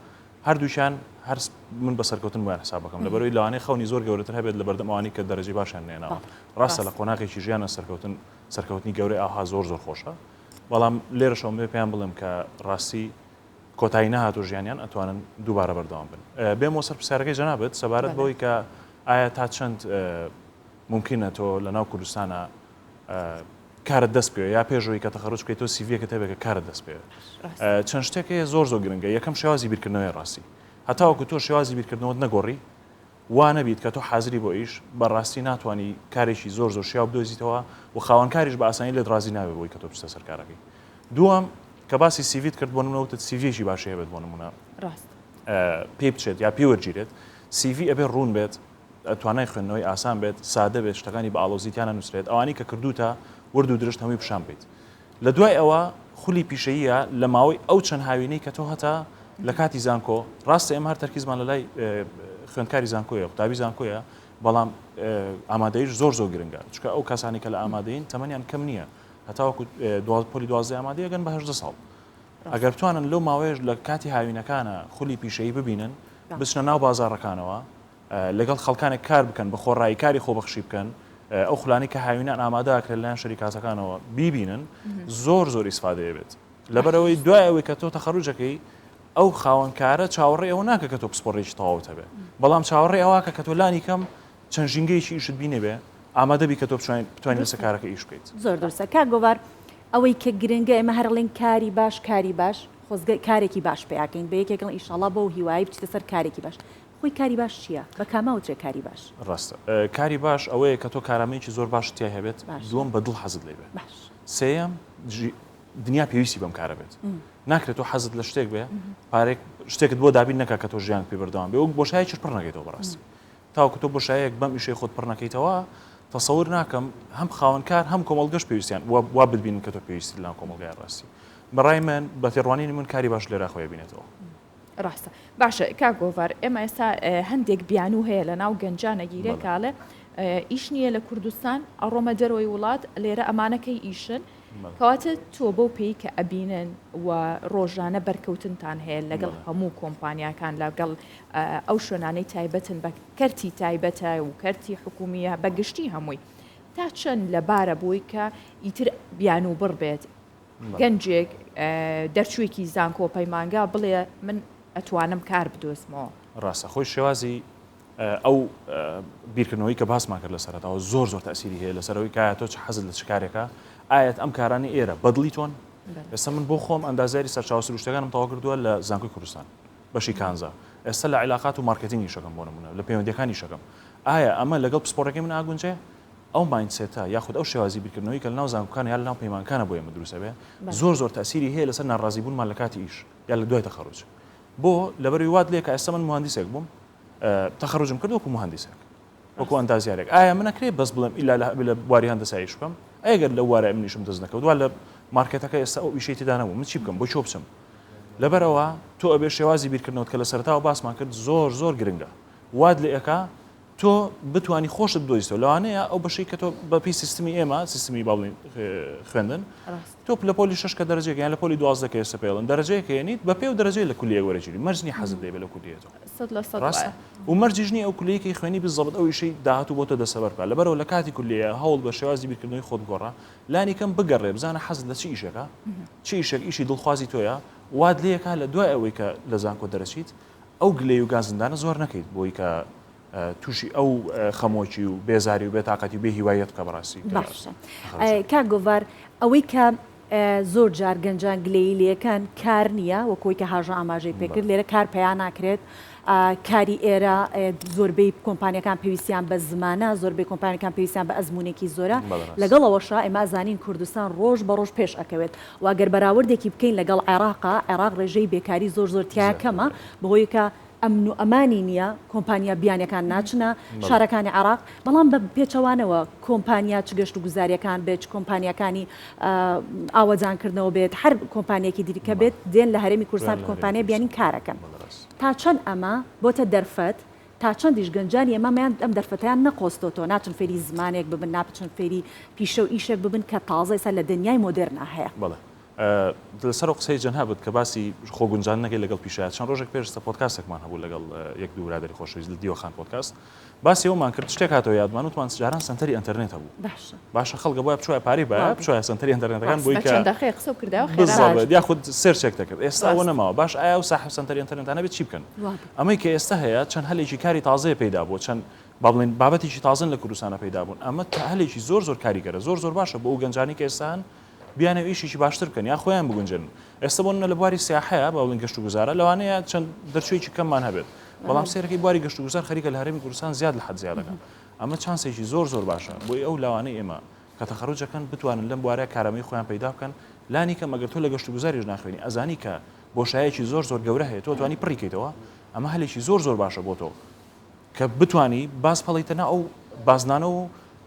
هەردووکیان هەر من بە سەرکەوتن بۆیان حساب بکەم لەبەرەوەی لەوانەیە خەونی زۆر گەورەتر هەبێت لە بەردەم ئەوانەی کە دەرەجەی باشیان نێناوە ڕاستە لە قۆناغێکی ژیانە سەرکەوتن سەرکەوتنی گەورەی ئاها زۆر زۆر خۆشە بەڵام لێرەشەوە ئەمەوێ پێیان بڵێم کە ڕاستی کۆتایی نەهاتوو ژیانیان ئەتوانن دووبارە بەردەوام بن بێمەوە سەر پرسیارەکەی جەنابت سەبارەت بەوەی کە ئایا تا چەند ممکنە تۆ لە ناو کوردستانە کارت دەست بکەوێت یا پێشەوەی کە تەخەروج بکەیت تۆ سیڤیەکەت هەبێت کە کارت دەست بکەوێت چەند شتێک هەیە زۆر زۆر گرنگە یەکەم شێوازی بیرکردنەوەی ڕاستی هەتاوەکو تۆ شێوازی بیرکردنەوەت نەگۆڕی وا نەبیت کە تۆ حازری بۆ ئیش بەڕاستی ناتوانی کارێکی زۆر زۆر شیاو بدۆزیتەوە و خاوەن کاریش بە ئاسانی لێت ڕازی نابێت بۆی کە تۆ بچیتە سەر کارەکەی دووەم کە باسی سیڤیت کرد بۆ نمونە وتت سیڤیەکی باشی هەبێت بۆ نمونە ڕاست پێی بچێت یا پێی وەرگیرێت سیڤی ئەبێ ڕوون بێت توانای خوێندنەوەی ئاسان بێت، سادە بێت، شتەکانی بە ئاڵۆزی تیا نەنووسرێت، ئەوانەی کە کردووتە ورد و درشت هەمووی پیشان بەیت. لە دوای ئەوە خولی پیشەییە لە ماوەی ئەو چەند هاوینەی کە تۆ هەتە لە کاتی زانکۆ، ڕاستە ئێمە هەر تەرکیزمان لە لای خوێندکاری زانکۆیە، قوتابی زانکۆیە، بەڵام ئامادەییش زۆر زۆر گرنگە، چونکە ئەو کەسانەی کە لە ئامادەیین تەمەنیان کەم نییە، هەتاوەکو پۆلی دوازدەی ئامادەیی ئەگەن بە 18 ساڵ. ئەگەر بتوانن لەو ماوەیەش لە کاتی هاوینەکانە خولی پیشەیی ببینن، بچنە ناو بازاڕەکانەوە، لەگەڵ خەڵکانێک کار بکەن بە خۆڕایی کاری خۆبەخشی بکەن ئەو خولانەی کە هاوینان ئامادە ئەکرێت لەلایەن شەریکاتەکانەوە بیبینن زۆر زۆر ئیسفادەیە بێت لەبەرئەوەی دوای ئەوەی کە تۆ تەخەروجەکەی ئەو خاوەن کارە چاوەڕێی ئەوە ناکە کە تۆ پسپۆڕێکی تەواوت هەبێ بەڵام چاوەڕێی ئەوە کە تۆ لانی کەم چەند ژینگەیەکی ئیشت بینێ ئامادە بی کە تۆ بتوانین لەسەر کارەکە ئیش بکەیت. زۆر دروستە کاک گۆڤار ئەوەی کە گرنگە ئێمە هەر ئەڵێین کاری باش کاری باش خۆزگە کارێکی باش پەیاکەین بە یەکێک ئەڵێن ئیشاڵا بەو هیوایەی بچیتە سەر کارێکی باش خۆی کاری باش چییە؟ بە کامە وترێ کاری باش؟ ڕاستە. کاری باش ئەوەیە کە تۆ کارامەیەکی زۆر باشت تیای هەبێت، دووەم بە دڵ حەزت لێی بێت. سێیەم. دنیا پێویستی بەم کارە بێت. ناکرێت تۆ حەزت لە شتێک بێ پارێک شتێکت بۆ دابین نەکا کە تۆ ژیانت پێ بەردەوام بێ و بۆشایەکیش پڕ نەکەیتەوە بەڕاستی. تاوەکو تۆ بۆشایەک بەم ئیشەی خۆت پڕ نەکەیتەوە تەسەور ناکەم هەم خاوەنکار هەم کۆمەڵگەش پێویستیان وا بتبینن کە تۆ پێویستیت لەناو کۆمەڵگای ڕاستی. بەڕای من بە تێڕوانینی من کاری باش لێرە خۆی ئەبینێتەوە. ڕاستە باشە کاک گۆڤار ئێمە ئێستا هەندێک بیانوو هەیە لە ناو گەنجان ئەگیرێ کاڵێ ئیش نییە لە کوردستان ئەڕۆمە دەرەوەی وڵات لێرە ئەمانەکەی ئیشن کەواتە تۆ بەو پێی کە ئەبینن و ڕۆژانە بەرکەوتنتان هەیە لەگەڵ هەموو کۆمپانیاکان لەگەڵ ئەو شوێنانەی تایبەتن بە کەرتی تایبەتە و کەرتی حکومیە بە گشتی هەمووی تا چەند لەبارە بۆی کە ئیتر بیانوو بڕ بێت گەنجێک دەرچووێکی زانکۆ پەیمانگا بڵێ من ئەتوانم کار بدۆزمەوە. ڕاستە خۆی شێوازی ئەو بیرکردنەوەی کە باسمان کرد لە سەرەتاوە زۆر زۆر تەسیری هەیە لەسەرەوەی کە تۆ چ حەزت لە چ کارێکە ئاەت ئەم کارانی ئێرە بەدڵی تۆن ئێستا من بۆ خۆم ئەندازیاری سەرچاوە سروشتەکانم تەواو کردووە لە زانکۆی کوردستان بەشی کانزا ئێستا لە عیلاقات و مارکتینگ ئیشەکەم بۆ نمونە لە پەیوەندیەکان ئیشەکەم ئایا ئەمە لەگەڵ پسپۆڕەکەی من ئاگونجێ ئەو mindset ە یاخود ئەو شێوازی بیرکردنەوەی کە لەناو زانکۆکان یا لەناو پەیمانگەکانە بۆ ئێمە دروست ئەبێ زۆر زۆر تەئسیری هەیە لەسەر ناڕازیبوونمان لە کاتی ئیش یا لە دوای تەخەروج بۆ لەبەروی وات لێ کە ئێستا من موهەندیسێک بووم تەخەروجم کرد وەکو موهەندیسێک وەکو ئەندازیارێک ئایا من ئەکرێ بەس بڵێم ئیلا لە بواری هەندەسا ئیش بکەم ئەگەر لەو وارە منیشم دەست نەکەوت وا لە مارکێتەکە ئێستا ئەو ئیشەی تێدا نەبوو من چی بکەم بۆ چۆ بچم لەبەرەوە تۆ ئەبێ شێوازی بیرکردنەوەت کە لە سەرەتاوە باسمان کرد زۆر زۆر گرنگە وات لێ ئەکا تۆ بتوانی خۆشت بدۆزیتەوە لەوانەیە ئەو بەشەی کە تۆ بەپی سیستمی ئێمە سیستمی با بڵێین خوێندن تۆ لە پۆلی شەش کە دەرەجەیەک یان لە پۆلی 12 کە ئێستا پێڵن دەرەجەیەک هێنیت بە پێ و دەرەجەی لە کولیەک وەرەگیری مەرج نییە حەزت لێ بێ لە کولیەتەوە 100% ڕاستە و مەرجیش نییە ئەو کولیەی خوێنی بالضبط ئەو ئیشەی داهاتوو بۆ تۆ دەسەبەر بکات لەبەرەوە لە کاتی کولیە هەوڵ بە شێوازی بیرکردنەوەی خۆت بگۆڕە لانی کەم بگەڕێ بزانە حەزت لە چ ئیشێکە چ ئیشێک ئیشی دڵخوازی تۆیە وات لێکا لە دوای ئەوەی کە لە زانکۆ دەرەچیت ئەو گلەی و گازندانە زۆر نەکەیت بۆی کە تووشی ئەو خەمۆکی و بێزاری و بێتاقەتی و بێ هیواییەت بکە بەڕاستی باشە کاک گۆڤار ئەوەی کە زۆر جار گەنجان گلەیی لێکەن کار نییە وەکۆی کە هاژە ئاماژەی پێکرد لێرە کار پیا ناکرێت کاری ئێرە زۆربەی کۆمپانیەکان پێویستیان بە زمانە زۆربەی کۆمپانیەکان پێویستیان بە ئەزمونێکی زۆرە لەگەڵ ئەوەشا ئێمە ئەزانین کوردستان ڕۆژ بە ڕۆژ پێش ئەکەوێت و ئەگەر بەراوردێکی بکەین لەگەڵ عێراقا عێراق ڕێژەی بێکاری زۆر زۆر تیا کەمە بەهۆی کە ئەمن و ئەمانی نییە، کۆمپانیا بیانیەکان ناچنە شارەکانی عێراق، بەڵام بە پێچەوانەوە کۆمپانیا چ گەشتوگوزاریەکان بێت، چ کۆمپانیاکانی ئاوەدانکردنەوە بێت، هەر کۆمپانیەکی دیکە بێت دێن لە هەرێمی کوردستان کۆمپانیای بیانی کارەکەن. تا چەند ئەمە بۆتە دەرفەت، تا چەندیش گەنجانی ئێمە ئەم دەرفەتەیان نەقۆستۆتەوە، ناچن فێری زمانێک ببن، ناچن فێری پیشە و ئیشێک ببن کە تازە ئێستا لە دنیای مۆدێرنا هەیە. لەسەر ئەو قسەی جەنابت کە باسی خۆ گونجاندنەکەی لەگەڵ پیشەیا چەند ڕۆژێک پێش ئێستا پۆدکاستێکمان هەبوو لەگەڵ یەک دوو برادەری خۆشەویست لە دیوەخان پۆدکاست باسی ئەومان کرد شتێک هاتەوە یادمان وتمان جاران سەنتەری ئەنتەرنێت هەبوو باشە باشە خەڵک بۆیە بچوایە پارەی بایە بچوایە سەنتەری ئەنتەرنێتەکان بۆی کە چەند دەقەیە قسە کردەوە خێرا یاخود search ێک دەکرد ئێستا ئەوە نەماوە باش ئایا ئەو ساحەب سەنتەری ئەنتەرنێتانە بێت چی بکەن ئەمەی کە ئێستا هەیە چەند هەلێکی کاری تازەیە پەیدا بووە چەند با بڵێین بابەتێکی تازەن لە کوردستانە پەیدا بوون ئەمە هەلێکی زۆر زۆر کاریگەرە زۆر زۆر باشە بۆ ئەو گەنجانی کە ئێستا هەن بیانەوێ ئیشێکی باشتر بکەن یا خۆیان بگونجێنن. ئێستا بۆ نمونە لە بواری سیاحەیە با بڵێین گەشتوگوزارە لەوانەیە چەند دەرچوویەکی کەممان هەبێت بەڵام سەیرەکەی بواری گەشتوگوزار خەریکە لە هەرێمی کوردستان زیاد لە حەد زیادەکە ئەمە چانسێکی زۆر زۆر باشە بۆی ئەو لاوانەی ئێمە کە تەخەروج ئەکەن بتوانن لەم بوارە کارامەیی خۆیان پەیدا بکەن لانی کەم ئەگەر تۆ لە گەشتوگوزاریش ناخوێنی ئەزانی کە بۆشایەکی زۆر زۆر گەورە هەیە تۆ توانی پڕی کەیتەوە ئەمە هەلێکی زۆر زۆر باشە بۆ تۆ کە بتوانی باز پەڵیتە ناو ئەو بازنانە و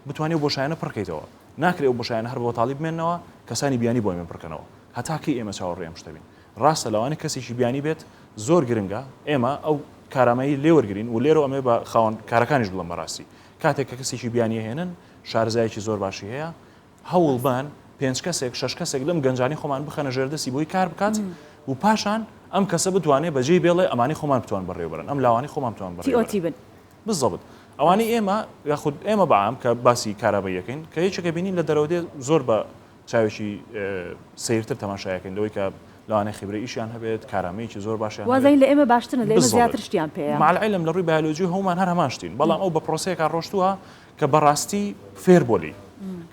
بتوانی ئەو بۆشایانە پڕکەیتەوە. ناکرێ ئەو بۆشایانە هەر بە بەتاڵی بمێننەوە، کەسانی بیانی بۆ ئێمە پڕکەنەوە. هەتا کەی ئێمە چاوەڕێی ئەم شتە بین؟ ڕاستە لەوانەیە کەسێکی بیانی بێت، زۆر گرنگە ئێمە ئەو کارامەیی لێ وەرگرین و لێرەوە ئەمەوێ بە خاوەن کارەکانیش بڵێم بەڕاستی کاتێک کە کەسێکی بیانی ئەهێنن شارەزایەکی زۆر باشی هەیە، هەوڵ بەن پێنج کەسێک شەش کەسێک لەم گەنجانی خۆمان بخەنە ژێردەستی بۆی کار بکات و پاشان ئەم کەسە بتوانێ بەجێی بێڵێ ئەمانی خۆمان بتوان بەڕێوەبەرن ئەم لاوانی خۆمان بتوان بەڕێوەبەرن بن. بالضبط ئەوانەی ئێمە یاخود ئێمە بەعام کە باسی کارابەیەکەین کە یەکێکە بینین لە دەرەوە دێ زۆر بە چاوێکی سیرتر تەماشایەکەین لەوەی کە لەوانەیە خیبرە ئیشیان هەبێت کارامەیەکی زۆر باشیان وازین لە ئێمە باشترن لە ئێمە زیاتر شتیان پێیە مع العلم لە ڕووی بایۆلۆجی هەموومان هەر هەمان شتین بەڵام ئەو بە پرۆسەیەکا ڕۆشتووە کە بەڕاستی فێر بۆ لێی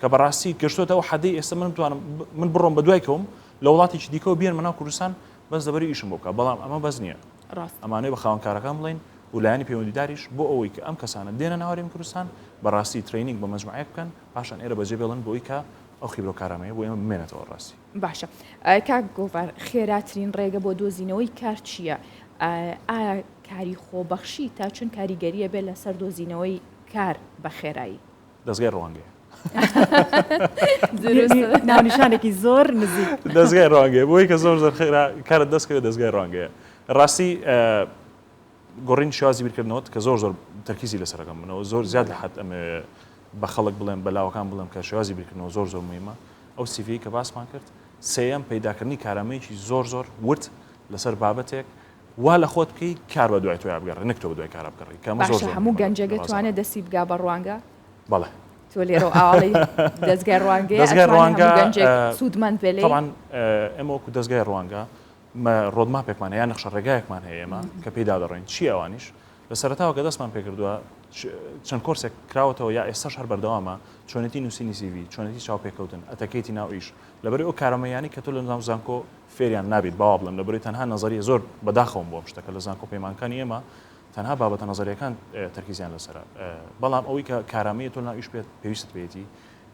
کە بەڕاستی گەشتۆتە ئەو حەدەی ئێستا من بتوانم من بڕۆم بە دوای کەوم لە وڵاتێکی دیکەوە بێنمە ناو کوردستان بەس لەبەری ئیشم بۆ بکە بەڵام ئەمە بەس نییە ڕاست ئەمانەوێ بە خاوەنکارەکان بڵێین و لایەنی پەیوەندیداریش بۆ ئەوەی کە ئەم کەسانە دێنە ناو هەرێمی کوردستان بەڕاستی training بە مەجموعەیەک بکەن پاشان ئێرە بەجێ بێڵن بۆی کە. ئەو خیبرە و کارامەیە بۆ ئێمە بمێنێتەوە ڕاستی. باشە کاک گۆڤار خێراترین ڕێگە بۆ دۆزینەوەی کار چییە؟ ئایا کاری خۆبەخشی تا چەند کاریگەریە بێت لەسەر دۆزینەوەی کار بە خێرایی؟ دەزگای ڕوانگەیە. ناونیشانێکی زۆر نزیک. دەزگای ڕوانگەیە بۆی کە زۆر زۆر خێرا کارت دەست کەوێت دەزگای ڕوانگەیە. ڕاستی گۆڕینی شێوازی بیرکردنەوەت کە زۆر زۆر تەرکیزی لەسەرەکەم منەوە زۆر زیاد لە حەد ئەمەوێ بە خەڵک بڵێم بە لاوەکان بڵێم کە شێوازی بیرکردنەوە زۆر زۆر مهمە ئەو سیڤی کە باسمان کرد سێیەم پەیداکردنی کارامەیەکی زۆر زۆر ورد لەسەر بابەتێک وا لە خۆت بکەی کار بە دوای تۆیا بگەڕێ نەک تۆ بە دوای کارا بگەڕێی کە ئەمە زۆر باشە زۆر هەموو مهمە لە گەنجێک لە ئەتوانێ بازاڕا. دەستی بگا بە ڕوانگە؟ بەڵێ. تۆ لێرەوە ئاواڵەی دەزگای ڕوانگەیە دەزگای ئەتوانێ ڕوانگە هەموو گەنجێک سوودمەند بێ لێی؟ تەبعەن ئێمە وەکوو دەزگای ڕوانگە ڕۆدماپێکمان هەیە یان نەخشە ڕێگایەکمان هەیە ئێمە کە پێیدا دەڕۆین چییە ئەوانیش؟ لە سەرەتاوە کە دەستمان پێکردووە چەند کۆرسێک کراوەتەوە یا ئێستاش هەر بەردەوامە چۆنێتی نووسینی سیڤی چۆنێتی چاوپێکەوتن ئەتەکێتی ناو ئیش لەبەرئەوەی ئەو کارامەییانەی کە تۆ لە ناو زانکۆ فێریان نابیت با وا بڵێم لەبەرئەوەی تەنها نەزەریە زۆر بەداخەوەم بۆ ئەم شتە کە لە زانکۆ پەیمانکانی ئێمە تەنها بابەتە نەزەریەکان تەرکیزیان لەسەرە بەڵام ئەوەی کە کارامەیە تۆ لەناو ئیش پێت پێویستت پێیەتی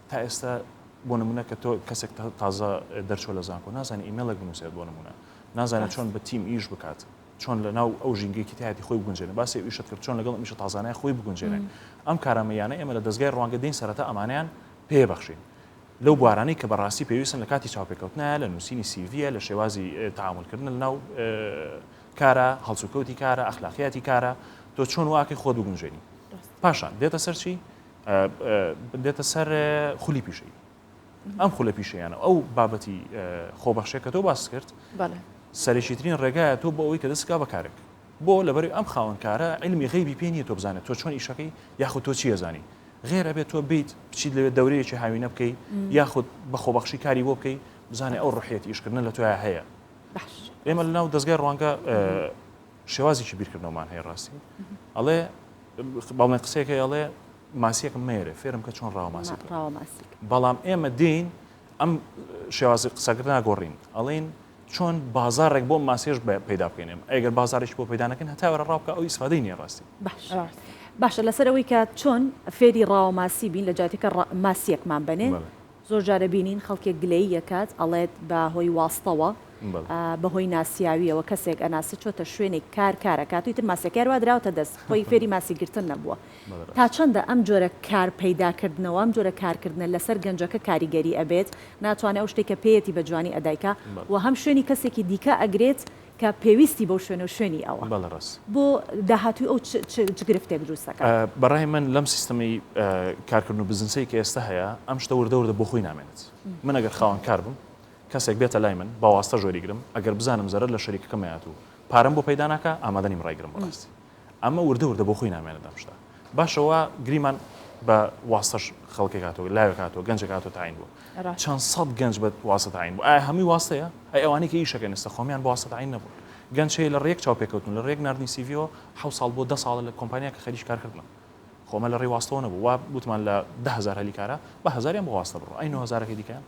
تا ئێستا بۆ نمونە کە تۆ کەسێک تازە دەرچوە لە زانکۆ نازانێت ئیمێڵێک بنووسێت بۆ نمونە نازانێت چۆن بە تیم ئیش بکات چۆن لە ناو ئەو ژینگەیەکی تایەتی خۆی بگونجێنێ باسی ئەو ئیشت کرد چۆن لەگەڵ ئەم ئیشە تازانەیە خۆی بگونجێنێ ئەم کارامەییانە ئێمە لە دەزگای ڕوانگە دێین سەرەتا ئەمانەیان پێ بەخشین لەو بوارانەی کە بەڕاستی پێویستن لە کاتی چاوپێکەوتنایە لە نووسینی سیڤیە لە شێوازی تەعامولکردن لە ناو کارە هەڵسوکەوتی کارە ئەخلاقیاتی کارە تۆ چۆن واکەی خۆت بگونجێنی پاشان دێتە سەر چی دێتە سەر خولی پیشەیی ئەم خولە پیشەیانە ئەو بابەتی خۆبەخشێک کە تۆ باس کرد سەرەکیترین ڕێگایە تۆ بۆ ئەوەی کە دەستکا بە کارێک بۆ لەبەری ئەم خاوەن کارە علمی غەیبی پێ نییە تۆ بزانێت تۆ چۆن ئیشەکەی یاخود تۆ چیە زانی غێرە بێت تۆ بیت بچیت لەوێ دەورەیەکی هاوینە بکەی یاخود بە خۆبەخشی کاری بۆ بکەی بزانێ ئەو ڕحیەت ئیشکردنە لە تۆیا هەیە ئێمە لەناو دەستگای ڕوانگە شێوازێکی بیرکردنەوەمان هەیە ڕاستی ئەڵێ باڵێن قسەیەکە ئەڵێ ماسیەکم مەیەرێ فێرم کە چۆن ڕاوە ماسی بکەم. ڕاوە ماسی بکەم. بەڵام ئێمە دێین ئەم شێوازی قسەکردنە گۆڕین ئەڵێین چۆن بازاڕێک بۆ ماسیش پەیدا بکەین ئێمە ئەگەر بازاڕێکی بۆ پەیدا نەکەین هەتا وەرە ڕاو بکە ئەو ئیسفادەی نییە ڕاستی. باش باشە لەسەر ئەوەی کە چۆن فێری ڕاوە ماسی بین لە جیاتی کە ماسیەکمان بەنێ زۆر جار ئەبینین خەڵکێک گلەیی ئەکات ئەڵێت بە هۆی واستەوە بە هۆی ناسیاویەوە کەسێک ئەناسێت چۆتە شوێنێک کار کار ئەکات و ئیتر ماسیەکەی هەروا دراوەتە دەست خۆی فێری ماسی گرتن نەبووە تا چەندە ئەم جۆرە کار پەیدا کردنەوە ئەم جۆرە کارکردنە لەسەر گەنجەکە کاریگەری ئەبێت ناتوانێت ئەو شتێک کە پێیەتی بە جوانی ئەدای کا و هەم شوێنی کەسێکی دیکە ئەگرێت کە پێویستی بەو شوێنە و شوێنی ئەوە. بەڵێ ڕاست. بۆ داهاتووی ئەو چ چ گرفتێک دروست دەکات؟ بە ڕای من لەم سیستەمەی کارکردن و بزنسەی کە ئێستا هەیە ئەم شتە وردە وردە بۆ خۆی نامێنێت. من ئەگەر خاوەن کار بم کەسێک بێتە لای من بە واستە ژۆری گرم ئەگەر بزانم زەرەر لە شەریکەکەم ئەیات و پارەم بۆ پەیدا ناکا ئامادە نیم ڕایگرم بەڕاستی. ئەمە وردە وردە بۆ خۆی نامێنێت ئەم شتە. باشە وا گریمان بە واستەش خەڵکێک هاتووە لاوێک هاتووە گەنجێک هاتووە تاین بووە چەند سەد گەنج بە واستە تاین بوو ئایا هەمووی واستەیە ئەی ئەوانەی کە ئیشەکەن ئێستا خۆمیان بە واستە تاین نەبوون گەنج هەیە لە ڕێیەک چاوپێکەوتن لە ڕێیەک ناردنی سیڤیەوە حەوت ساڵ بۆ دە ساڵە لە کۆمپانیا کە خەریکی کارکردنە خۆ ئەمە لە ڕێی واستەوە نەبوو وا وتمان لە 10000 هەلی کارە بە هەزاریان بۆ واستە بڕۆ ئەی 9000ەکەی دیکەیان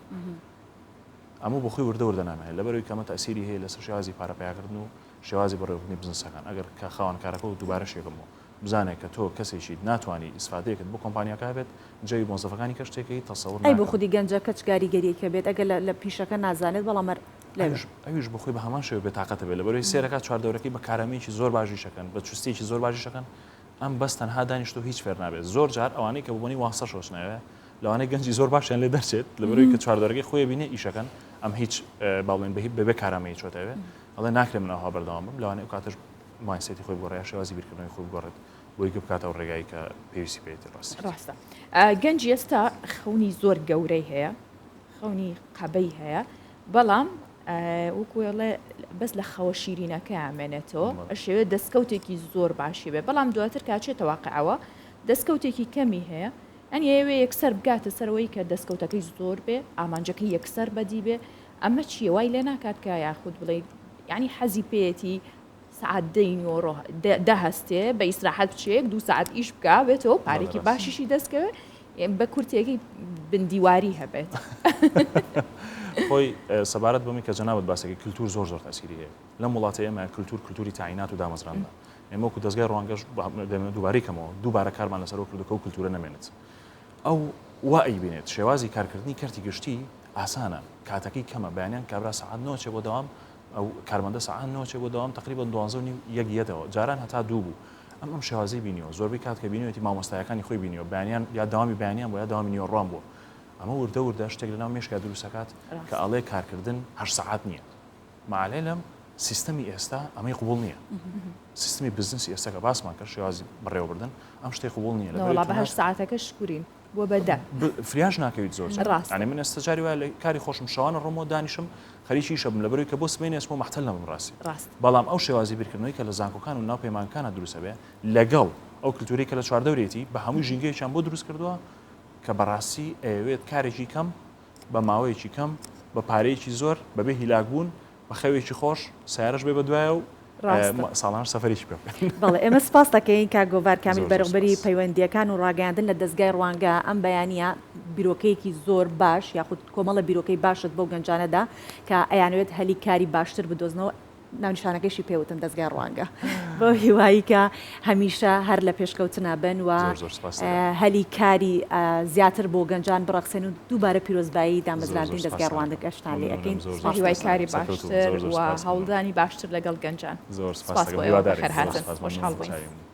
ئەمە بۆ خۆی وردە وردە نامێنێت لەبەرەوەی کەمە تەسیری هەیە لەسەر شێوازی پارە پیاکردن و شێوازی بەڕێوەبردنی بزنسەکان ئەگەر کە خاوەن کارەکە و دووبارەش یەکەمەوە بزانێت کە تۆ کەسێکیت ناتوانی ئیسفادەیەکت بۆ کۆمپانیاکە هەبێت جەوی مۆزەفەکانی کەش تێکەی تەسەور ئەی بۆ ناکەم. خودی گەنجەکە چ گاریگەریەکی هەبێت ئەگەر لە پیشەکە نازانێت بەڵام هەر لەوێ. ئەویش ئەویش بۆ خۆی بە هەمان شێوە بێتاقەتە بێت لەبەرئەوەی سەیرەکات چواردەورەکەی بە کارامەیەکی زۆر باش ئیش ئەکەن بە چوستیەکی زۆر باش ئیش ئەکەن ئەم بەس تەنها دانیشتوو هیچ فێر نابێت زۆر جار ئەوانەی کە بە بۆنەی واستەشەوە چنە ئەوێ لەوانەیە گەنجی زۆر باشیان لێ دەرچێت لەبەرئەوەی کە چواردەورەکەی خۆی ئەبینێ ئیش ئەکەن ئەم هیچ با بڵێین بە بەبێ کارامەیی چۆتە ئەوێ ئەڵێ ناکرێ من ئەوها بەردەوام بم لەوانەیە ئەو کاتەش mindset ی خۆی بگۆڕێ یا شێوازی بیرکردنەوەی خۆی بگۆڕێت بۆی کە بکاتە ئەو ڕێگای کە پێویستی پێیەتی ڕاستی. ڕاستە گەنجی ئێستا خەونی زۆر گەورەی هەیە خەونی قەبەی هەیە بەڵام وەکو ئەڵێ بەس لە خەوە شیرینەکە مێنێتەوە ئەشەوێت دەستکەوتێکی زۆر باشی بێ بەڵام دواتر کاچێتە واقعەوە دەستکەوتێکی کەمی هەیە ئەنی ئەوێ یەکسەر بگاتە سەرەوەی کە دەستکەوتەکەی زۆر بێ ئامانجەکەی یەکسەر بەدی بێ ئەمە چییە وای لێ ناکات کە یاخود بڵێ یعنی حەزی پێیەتی سەعات دەی نیوەڕۆ دە هەستێ بە ئیسراحەت بچێ یەک دوو سەعات ئیش بکا بێتەوە پارێکی باشیشی دەست کەوێ بە کورتیەکەی بندیواری هەبێت. خۆی سەبارەت بەمەی کە جەنابت باسەکەی کلتور زۆر زۆر تەسیری هەیە لەم وڵاتە ئێمە کلتور کلتوری تاعینات و دامەزراندنە ئێمە وەکو دەزگای ڕوانگەش دەمەوێت دووبارەی کەمەوە دووبارە کارمان لەسەرەوە کردو کە ئەو کلتورە نەمێنێت ئەو. وا ئەیبینێت شێوازی کارکردنی کەرتی گشتی ئاسانە، کاتەکەی کەمە، بەیانیان کابرا سەعات نۆ ئەچێ بۆ دەوام، ئەو کارمەندە سەعات نۆ ئەچێ بۆ دەوام تەقریبەن دوانزە و نیو یەک یەتەوە، جاران هەتا دوو بوو. ئەم ئەم شێوازەی بینیوە، زۆربەی کات کە بینیوێتی مامۆستایەکانی خۆی بینیوە، بەیانیان یا دەوامی بەیانیان بووە یا دەوامی نیوەڕوان بووە. ئەمە وردە وردە شتێک لەناو مێشکیا دروست ئەکات کە ئەڵێ کارکردن هەشت سەعات نییە. مع العلم سیستەمی ئێستا ئەمەی قبوڵ نییە. سیستمی بزنسی ئێستا کە باسمان کرد شێوازی بەڕێوەبردن ئەم شتەی قبوڵ نییە. نەوەڵا بە هەشت سەعاتەکە شکورین. بووە بە دە. فریاش ناکەویت زۆر جار. ڕاستە. یانی من ئێستا جاری وایە لە کاری خۆشم شەوانە ڕۆمەوە دانیشم خەریکی ئیشە بم لەبەرئەوەی کە بۆ سبەینێ ئەچمەوە مەحتەل نەبم ڕاستی. ڕاستە. بەڵام ئەو شێوازی بیرکردنەوەی کە لە زانکۆکان و ناو پەیمانگەکانا دروست ئەبێ لەگەڵ ئەو کلتورەی کە لە چواردەورێتی بە هەمووی ژینگەیەکیان بۆ دروست کردووە کە بەڕاستی ئەیەوێت کارێکی کەم بە ماوەیەکی کەم بە پارەیەکی زۆر بەبێ هیلاک بوون بە خەوێکی خۆش سەیارەش بێ بە دوایە و ڕاستە. ساڵانەش سەفەرێکی پێ بکەن. بەڵێ ئێمە سپاست دەکەین کاک گۆڤار کامیل زۆر زۆر بەرێوبەری سپاس. پەیوەندییەکان و ڕاگەیاندن لە دەزگای ڕوانگە ئەم بەیانییە بیرۆکەیەکی زۆر باش یاخود کۆمەڵە بیرۆکەی باشت بەو گەنجانە دا کە ئەیانەوێت هەلی کاری باشتر بدۆزنەوە ناونیشانەکەیشی پێ وتن دەزگای ڕوانگە بەو هیوایی کە هەمیشە هەر لە پێشکەوتنا بن و زۆر زۆر سپاست دەکەم. هەلی کاری زیاتر بۆ گەنجان بڕەخسێن و دووبارە پیرۆزبایی زۆر زۆر دامەزراندنی دەزگای سپاستان دەکەم. ڕوانگەشتان لێ ئەکەین مەمنونم زۆر زۆر سپاس هیوای سپاستان کاری دەکەم. سەرکەوتوو بن. باشتر زۆر زۆر و سپاس. مەمنونم. هەوڵدانی باشتر لەگەڵ گەنجان. زۆر سپاست سپاس دەکەم. بۆ ئێوە هیوادارین. زۆر بەخێرهاتن. سپاس. خۆشحاڵ مەمنونم. بووین. چاوی منی.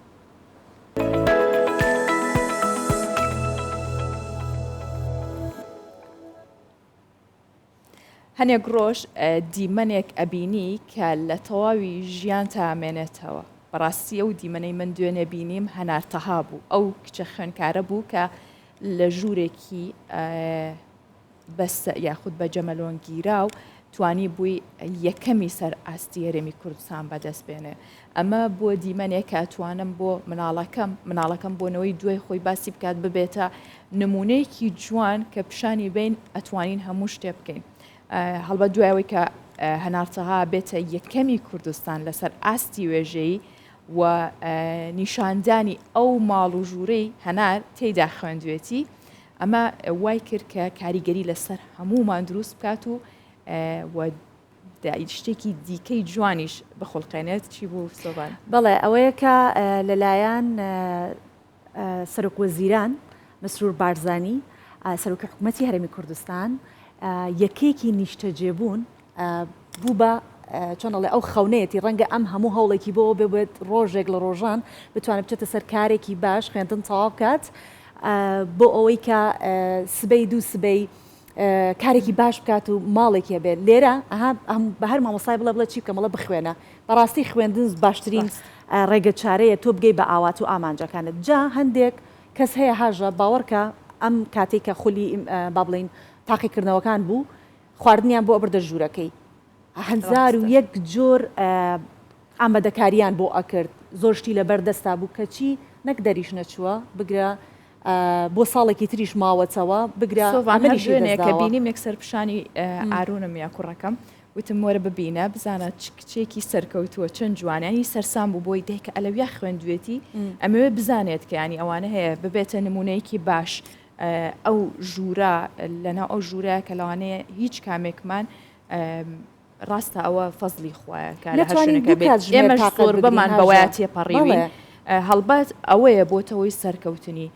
هەنێک ڕۆژ دیمەنێک ئەبینی کە لە تەواوی ژیانتا ئەمێنێتەوە. بەڕاستی ئەو دیمەنەی من دوێنێ بینیم هەنار تەها بوو. ئەو کچە خوێندکارە بوو کە لە ژوورێکی بە یاخود بە جەمەلۆن گیراو توانی بووی یەکەمی سەر ئاستی هەرێمی کوردستان بەدەست بێنێ. ئەمە بۆ دیمەنێک کە ئەتوانم بۆ مناڵەکەم، مناڵەکەم بۆ نەوەی دوای خۆی باسی بکات ببێتە نمونەیەکی جوان کە پیشانی بین ئەتوانین هەموو شتێ بکەین. هەڵبەت دوای ئەوەی کە هەنار تەها بێتە یەکەمی کوردستان لەسەر ئاستی وێژەیی و نیشاندانی ئەو ماڵ و ژوورەی هەنار تێیدا خوێندوێتی ئەمە وای کرد کە کاریگەری لەسەر هەموومان دروست بکات و و شتێکی دیکەی جوانیش بخوڵقێنێت چی بوو سۆڤان؟ بەڵێ ئەوەیە کە لەلایەن سەرۆک وەزیران مەسرور بارزانی سەرۆکی حکوومەتی هەرێمی کوردستان یەکێکی نیشتەجێبوون بوو بە چۆن ئەڵێ ئەو خەونەیەتی ڕەنگە ئەم هەموو هەوڵێکی بۆ بێت ڕۆژێک لە ڕۆژان بتوانێت بچێتە سەر کارێکی باش خوێندن تەواو بکات بۆ ئەوەی کە سبەی دوو سبەی کارێکی باش بکات و ماڵێکی هەبێت لێرە ئەها بە هەر مامۆستای بڵێ بڵێ چی بکەم بڵێ بخوێنە بەڕاستی خوێندن باشترین ڕێگە چارەیە تۆ بگەی بە ئاوات و ئامانجەکانت جا هەندێک کەس هەیە هاژە باوەڕکە ئەم کاتێک کە خولی با بڵین تاقیکردنەوەکان بوو خواردنیان بۆ ئەبردە ژوورەکەی 1001 جۆر ئامادەکاریان بۆ ئەکرد زۆر شتی لەبەر دەستا بوو کەچی نەک دەریش نەچووە بگرە بۆ ساڵێکی تریش ماوەتەوە بگرە سۆڤان هەر ئەمەلیشی دوێنێ دەست کە داوە. بینیم یەکسەر پیشانی ئارونم یا کوڕەکەم وتم وەرە ببینە بزانە چ کچێکی سەرکەوتووە چەند جوانە یانی سەرسام بوو بۆی دایکە ئەلەویا خوێندوێتی ئەمەوێ بزانێت کە ینی ئەوانە هەیە ببێتە نمونەیەکی باش ئەو ژوورە لەناو ئەو ژوورە کە لەوانەیە هیچ کامێکمان ڕاستە ئەوە فەزڵی خوایە کە لە هەر نەتوانین شوێنێکا دوو بێت کاتژمێر ئێمەش تاقەت بگرین زۆربەمان هاژە بەوەیا تێپەڕیوین بەڵێ. هەڵبەت ئەوەیە بۆتە هۆی سەرکەوتنی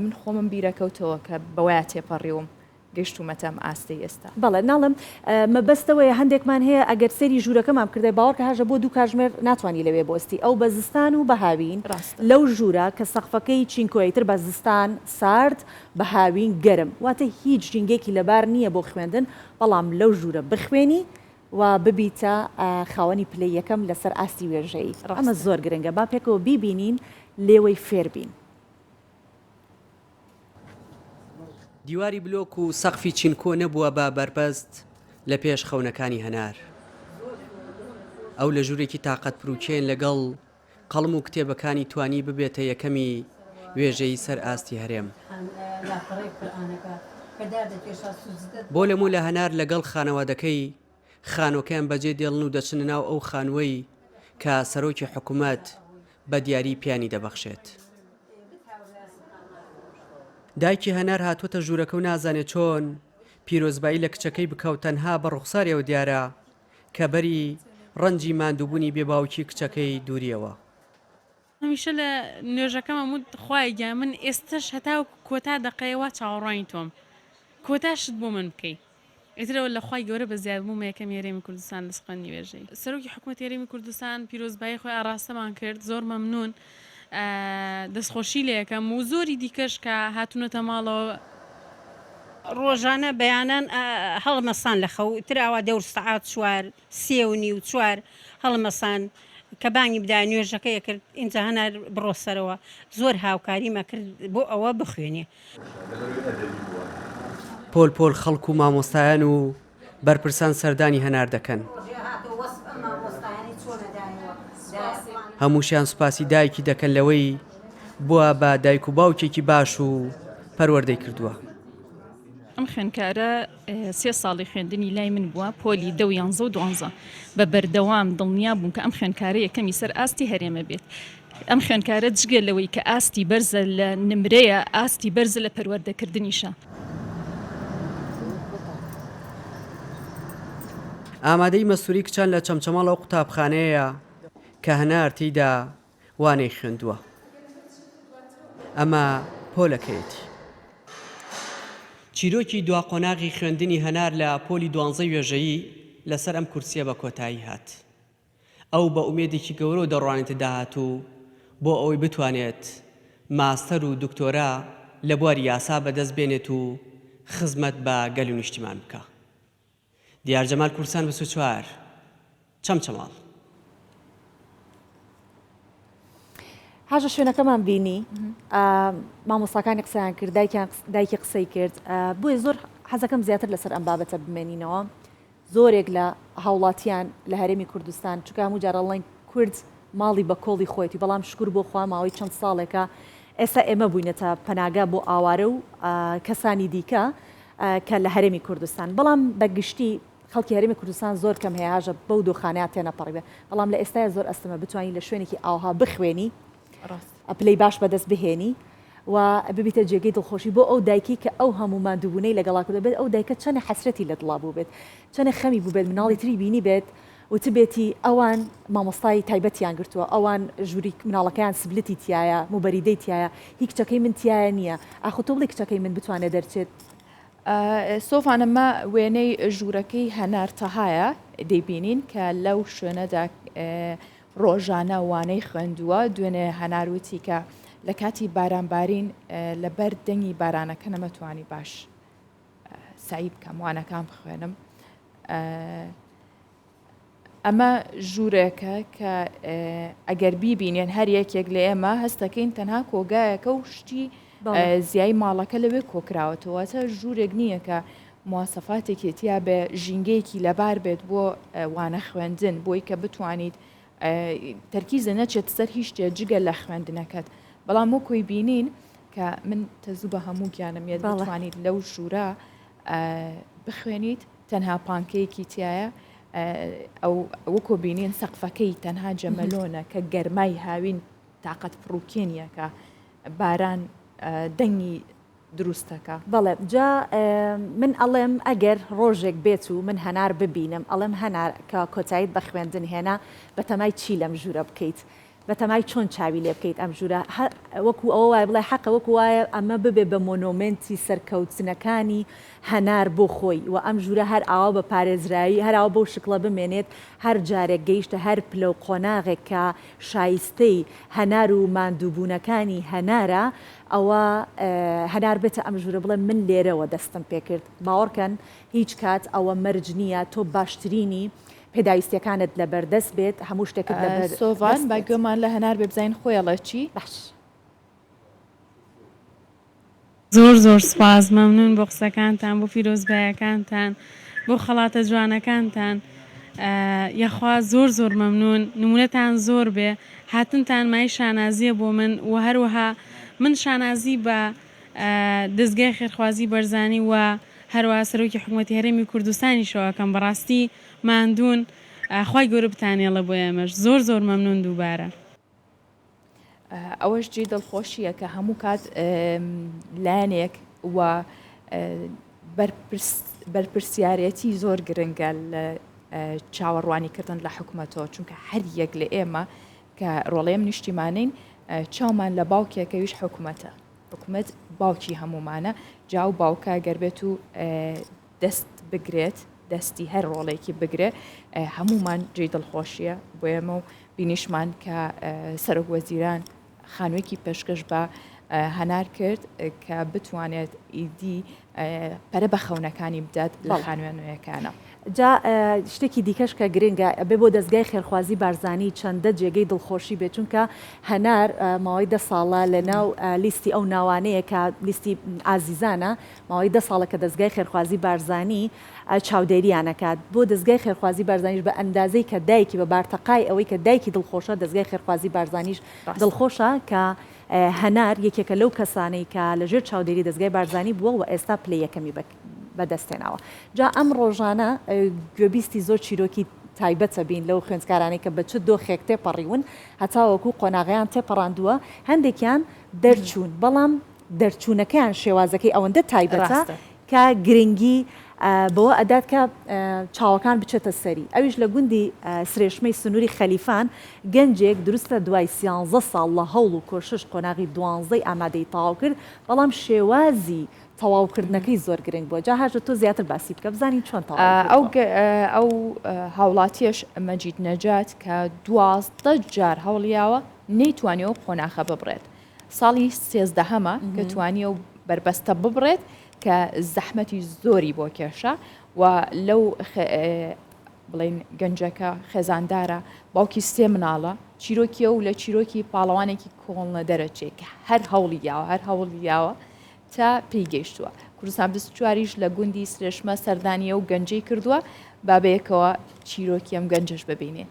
من خۆمم بیرەکەوتەوە کە بەوەیا تێپەڕیوم گەیشتوومەتە ئەم ئاستەی ئێستا. بەڵێ ناڵێم مەبەست ئەوەیە هەندێکمان هەیە ئەگەر سەیری ژوورەکەمان بکردای باوەڕکە هاژە بۆ دوو کاژمێر ناتوانی لەوێ بوەستی ئەو بە زستان و بە هاوین ڕاستە. لەو ژوورە کە سەقفەکەی چینکۆیە ئیتر بە زستان سارد بە هاوین گەرم واتە هیچ ژینگەیەکی لەبار نییە بۆ خوێندن بەڵام لەو ژوورە بخوێنی و ببیتە خاوەنی پلەی یەکەم لەسەر ئاستی وێژەیی ئەمە ڕاستە. زۆر گرنگە با پێکەوە بیبینین لێوەی فێر بین. دیواری بلۆک و سەقفی چینکۆ نەبووە بە بەربەست لە پێش خەونەکانی هەنار. ئەو لە ژوورێکی تاقەتپروکێن لەگەڵ قەڵم و کتێبەکانی توانی ببێتە یەکەمی وێژەیی سەر ئاستی هەرێم. بۆ لەمۆ لە هەنار لەگەڵ خانەوادەکەی خانوەکەیان بەجێ دێڵن و دەچنە ناو ئەو خانووەی کە سەرۆکی حکومەت بە دیاری پێیانی دەبەخشێت. دایکی هەنار هاتووەتە ژوورەکە و نازانێت چۆن پیرۆزبایی لە کچەکەی بکا و تەنها بە ڕوخساریەوە دیارە کە بەری ڕەنجی ماندووبوونی بێ باوکی کچەکەی دووریەوە. هەمیشە لە نوێژەکەم ئەموت خوایە گیان من ئێستەش هەتاوەکو کۆتا دەقەیە وا چاوەڕوانی تۆم کۆتا شت بۆ من بکەی ئیتر ئەوە لە خوای گەورە بەزیاد بوومە یەکەمی هەرێمی کوردستان لە خوێندنی وێژەیی. سەرۆکی حکومەتی هەرێمی کوردستان پیرۆزبایی خۆی ئاڕاستەمان کرد زۆر مەمنون دەستخۆشی لێ ئەکەم و زۆری دیکەش کە هاتوونەتە ماڵەوە. ڕۆژانە بەیانان هەڵمەسان لە خەو ئیتر ئاوا دەور سەعات چوار سێ و نیو چوار هەڵمەسان کە بانگی بدایە نوێژەکەی ئەکرد ئینجا هەنار بڕۆ سەرەوە زۆر هاوکاریم ئەکرد بۆ ئەوە بخوێنێ. پۆل پۆل خەڵک و مامۆستایان و بەرپرسان سەردانی هەنار دەکەن. هەمووشیان سوپاسی دایکی دەکەن لەوەی بووە بە دایک و باوکێکی باش و پەروەردەی کردووە. ئەم خوێندکارە سێ ساڵی خوێندنی لای من بووە، پۆلی دە و یانزە و دوانزە. بە بەردەوام دڵنیا بووم کە ئەم خوێندکارە یەکەمی سەر ئاستی هەرێمە بێت. ئەم خوێندکارە جگە لەوەی کە ئاستی بەرزە لە نمرەیە، ئاستی بەرزە لە پەروەردەکردنیشە. ئامادەی مەستووری کچان لە چەمچەماڵ ئەو قوتابخانەیەیە کە هەنار تێیدا وانەی خوێندووە. ئەمە پۆلەکەیەتی. چیرۆکی دوا قۆناغی خوێندنی هەنار لە پۆلی دوانزەی وێژەیی لەسەر ئەم کورسییە بە کۆتایی هات. ئەو بە ئومێدێکی گەورەوە دەڕوانێتە داهاتوو بۆ ئەوەی بتوانێت ماستەر و دکتۆرا لە بواری یاسا بەدەست بێنێت و خزمەت بە گەل و نیشتیمان بکا. دیار جەمال کوردستان 24، چەمچەماڵ. هاژە شوێنەکەمان بینی مامۆستاکانی قسەیان کرد دایکیان دایکی قسەی کرد بۆیە زۆر حەزەکەم زیاتر لەسەر ئەم بابەتە بمێنینەوە زۆرێک لە هاوڵاتیان لە هەرێمی کوردستان چونکە هەموو جار ئەڵێن کورد ماڵی بە کۆڵی خۆیەتی بەڵام شکور بۆ خوا ماوەی چەند ساڵێکە ئێستا ئێمە بووینەتە پەناگا بۆ ئاوارە و کەسانی دیکە کە لە هەرێمی کوردستان بەڵام بە گشتی خەڵکی هەرێمی کوردستان زۆر کەم هەیە هاژە بەو دۆخانەیە تێنەپەڕیبێ بەڵام لە ئێستایا زۆر ئەستەمە بتوانی لە شوێنێکی ئاوها بخوێنی پلەی باش بەدەست بهێنی و ببیتە جێگەی دڵخۆشی بۆ ئەو دایکەی کە ئەو هەموو ماندووبوونەی لەگەڵا کردووە بێت ئەو دایکە چەنێ حەسرەتی لە دڵا بووبێت چەنێ خەمی بووبێت مناڵی تری بینیبێت وتبێتی ئەوان مامۆستای تایبەتیان گرتووە ئەوان ژووری مناڵەکەیان سبلتی تیایە موبەریدەی تیایە هی کچەکەی من تیایە نییە ئاخۆ تۆ بڵێی کچەکەی من بتوانێت دەرچێت سۆفان ئەمە وێنەی ژوورەکەی هەنار تەهایە دەیبینین کە لەو شوێنەدا ڕۆژانە وانەی خوێندووە، دوێنێ هەنار وتی کە لە کاتی بارانبارین لەبەر دەنگی بارانەکە نەمەتوانی باش سەعی بکەم وانەکان بخوێنم. ئەمە ژوورێکە کە ئەگەر بیبینێن هەر یەکێک لە ئێمە هەستەکەین تەنها کۆگایەکە و شتی زیای ماڵەکە لەوێ کۆکراوەتەوە واتە ژوورێک نییە کە مواسەفاتێکی تیا بێ ژینگەیەکی لەبار بێت بۆ وانە خوێندن بۆی کە بتوانیت تەرکیزە نەچێت سەر هیچ شتێ جگە لە خوێندنەکەت بەڵام وەکۆی بینین کە من تەزوو بە هەموو گیانم یەت بتوانیت لەو ژوورە بخوێنیت تەنها پانکەیەکی تایە ئەو وەکۆ بینین سەقفەکەی تەنها جەمەلۆنە کە گەرمای هاوین تاقەت پڕوکێنیەکە باران دەنگی دروستەکا. بەڵێ جا من ئەڵێم ئەگەر ڕۆژێک بێت و من هەنار ببینم ئەڵێم هەنار کە کۆتاییت بە خوێندن هێنا بەتەمای چی لەم ژوورە بکەیت بەتەمای چۆن چاوی لێ بکەیت ئەم ژوورە وەکو ئەوە وایە بڵێ حەقە وەکو وایە ئەمە ببێ بە مۆنۆمێنتی سەرکەوتنەکانی هەنار بۆ خۆی و ئەم ژوورە هەر ئاوا بە پارێزرایی هەر ئاوا بەو شکڵە بمێنێت هەر جارێک گەیشتە هەر پلە و قۆناغێک کە شایستەی هەنار و ماندووبوونەکانی هەنارە ئەوە هەنار بێتە ئەم ژوورە بڵێ من لێرەوە دەستم پێکرد باوەڕکەن هیچ کات ئەوە مەرج نییە تۆ باشترینی پێداویستیەکانت لەبەردەست بێت هەموو شتێکت لەبەر سۆڤان با گوێمان لە هەنار بێ بزانین خۆی ئەڵێ چی؟ باش. زۆر زۆر سوپاس مەمنون بۆ قسەکانتان بۆ پیرۆزبایەکانتان بۆ خەڵاتە جوانەکانتان یاخوا زۆر زۆر مەمنون نمونەتان زۆر بێ هاتنتان مای شانازیە بۆ من و هەروەها من شانازی بە دەزگای خێرخوازی بەرزانی و هەروەها سەرۆکی حکومەتی هەرێمی کوردستانیشەوە ئەکەم بەڕاستی ماندوون خوای گەورە بتانێڵێ بۆ ئێمەش زۆر زۆر مەمنون دووبارە. ئەوەش جێی دڵخۆشییە کە هەموو کات لایەنێک و بەرپرسیارەتی زۆر گرنگە لە چاوەڕوانیکردن لە حکومەتەوە چونکە هەر یەک لە ئێمە کە ڕۆڵێم نیشتیمانین. چاومان لە باوکێکەویش حکومەتە حکومەت باوکی هەموومانە جا و باوکە گەر بێت و دەست بگرێت دەستی هەر ڕۆڵێکی بگرێ هەمومان جێی دڵخۆشیە بۆ ئێمە و بینیشمان کە سەرۆک وەزیران خانوویەکی پێشکەش بە هەنار کرد کە بتوانێت ئیدی پەرە بە خەونەکانی بدات لە خانووە نوێیەکانە. جا شتێکی دیکەش کە گرنگە ئەبێ بۆ دەزگای خێرخوازی بارزانی چەندە جێگەی دڵخۆشی بێت چونکە هەنار ماوەی دە ساڵە لە ناو لیستی ئەو ناوانەیە کە لیستی ئازیزانە ماوەی دە ساڵە کە دەزگای خێرخوازی بارزانی چاودێریان ئەکات بۆ دەزگای خێرخوازی بارزانیش بە ئەندازەی کە دایکی بە بارتەقای ئەوەی کە دایکی دڵخۆشە دەزگای خێرخوازی بارزانیش دڵخۆشە کە هەنار یەکێکە لەو کەسانەی کە لە ژێر چاودێری دەزگای بارزانی بووە و ئێستا پلەی یەکەمی بەدەست هێناوە. جا ئەم ڕۆژانە گوێبیستی زۆر چیرۆکی تایبەتە بین لەو خوێندکارانەی کە بە چ دۆخێک تێپەڕیون هەتاوەکو قۆناغیان تێپەڕاندووە هەندێکیان دەرچوون بەڵام دەرچوونەکەیان شێوازەکەی ئەوەندە تایبەتە کە گرنگی بەوە ئەدات کە چاوەکان بچێتە سەری، ئەویش لە گوندی سرێشمەی سنووری خەلیفان، گەنجێک دروستە دوای سیانزە ساڵ لە هەوڵ و کۆشش قۆناغی دوانزەی ئامادەیی تەواو کرد، بەڵام شێوازی تەواوکردنەکەی زۆر گرنگ بووە، جا هاژە تۆ زیاتر باسی بکە بزانین چۆن تەواوی کردووە. ئەو هاوڵاتیەش مەجید نەجات کە 12 جار هەوڵیاوە نەیتوانیوە ئەو قۆناخە ببڕێت، ساڵی سێزدەهەمە کە توانی ئەو بەربەستە ببڕێت کە زەحمەتی زۆری بۆ کێشا و لەو بڵین گەنجەکە خێزاندارە باوکی سێ مناڵە چیرۆکی ئەو لە چیرۆکی پاڵەوانێکی کۆڵنە دەرەچێ کە هەر هەوڵی یاوە هەر هەوڵی یاوە تا پێی گەیشتووە کوردستان 24یش لە گوندی سرێشمە سەردانیە و گەنجەی کردووە با بەیەکەوە چیرۆکی ئەم گەنجەش ببینین.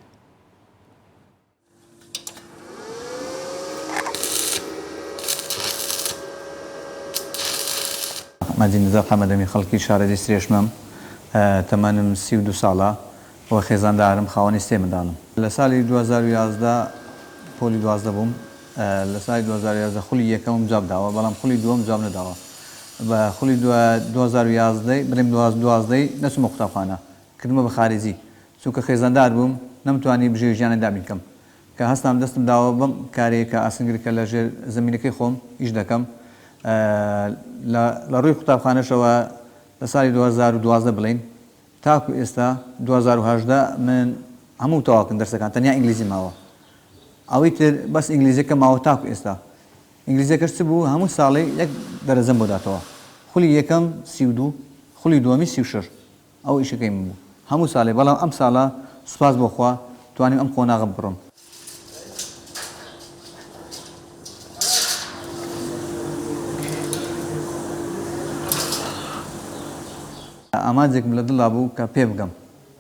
مەجید نزار حەمەدەمین خەڵکی شارەدێی سرێشمەم، تەمەنم 32 ساڵە و خێزاندارم، خاوەنی سێ منداڵم. لە ساڵی 2011 پۆلی 12 بووم، لە ساڵی 2011 خولی یەکەمم جواب داوە، بەڵام خولی دووەم جواب نەداوە. بە خولی 2011 بڵێم دوازدەی نەچوومە قوتابخانە، کردمە بە خارجی، چونکە خێزاندار بووم نەمتوانی بژێوی ژیانە دابین کەم کە هەستام دەستم داوە بەم کارەی کە ئاسنگر کە لە ژێر زەمینەکەی خۆم ئیش دەکەم لە لە ڕووی قوتابخانەشەوە لە ساڵی 2012 بڵێین تاکو ئێستا 2018 من هەموو تەواو کردم دەرسەکان تەنیا ئینگلیزی ماوە ئەوەی تر بەس ئینگلیزیەکە ماوە تاکو ئێستا ئینگلیزیەکەش چ بوو هەموو ساڵێ یەک دەرەجەم بۆ داتەوە خولی یەکەم 32 خولی دووەمی 36 ئەوە ئیشەکەی من بوو هەموو سالێ بەڵام ئەم سالە سوپاس بۆ خوا توانیم ئەم قۆناغە ببڕم. ئامانجێکم لە دڵا بوو کە پێ بگەم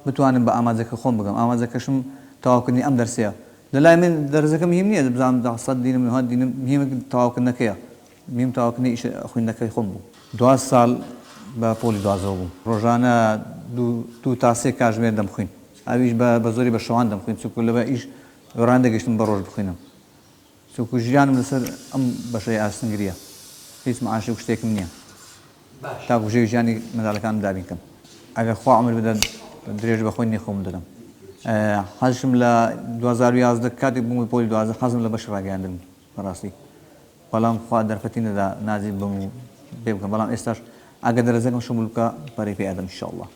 بتوانم بە ئامانجەکە خۆم بگەم ئامانجەکەشم تەواوکردنی ئەم دەرسەیە لە لای من دەرسەکە مهم نییە بزانم سەد دینم نهەد دینم مهم تەواوکردنەکەیە میم تەواوکردنی ئیشە خویندنەکەی خۆم بوو. دواز ساڵ بە پۆلی دوازەوە بووم. ڕۆژانە دوو تا سێ کاژمێر دەمخوین. ئەویش بە بە زۆری بە شەوان دەمخوین چونکو لەبە ئیش ڕانەدەگەیشتم بە ڕۆژ بخوینم. چونکو ژیانم لەسەر ئەم بەشەی ئاسنگرییە. هیچ معاشێک و شتێکم نییە. تاکو بژێوی ژیانی منداڵەکانم دابین کەم. ئەگەر خوا عومر بدات درێژە بە خوێندنی خۆم دەدەم. حەزیشم لە 2011 کاتێک بووم بە پۆلی 12 حەزم لە بەشی ڕاگەیاندن بوو بەڕاستی. بەڵام خوا دەرفەتی نەدا نازی بم و پێ بکەم بەڵام ئێستاش ئەگەر دەرەجەکەم شمول بکا پەرەی پێ ئەدەم ان شاء اللە.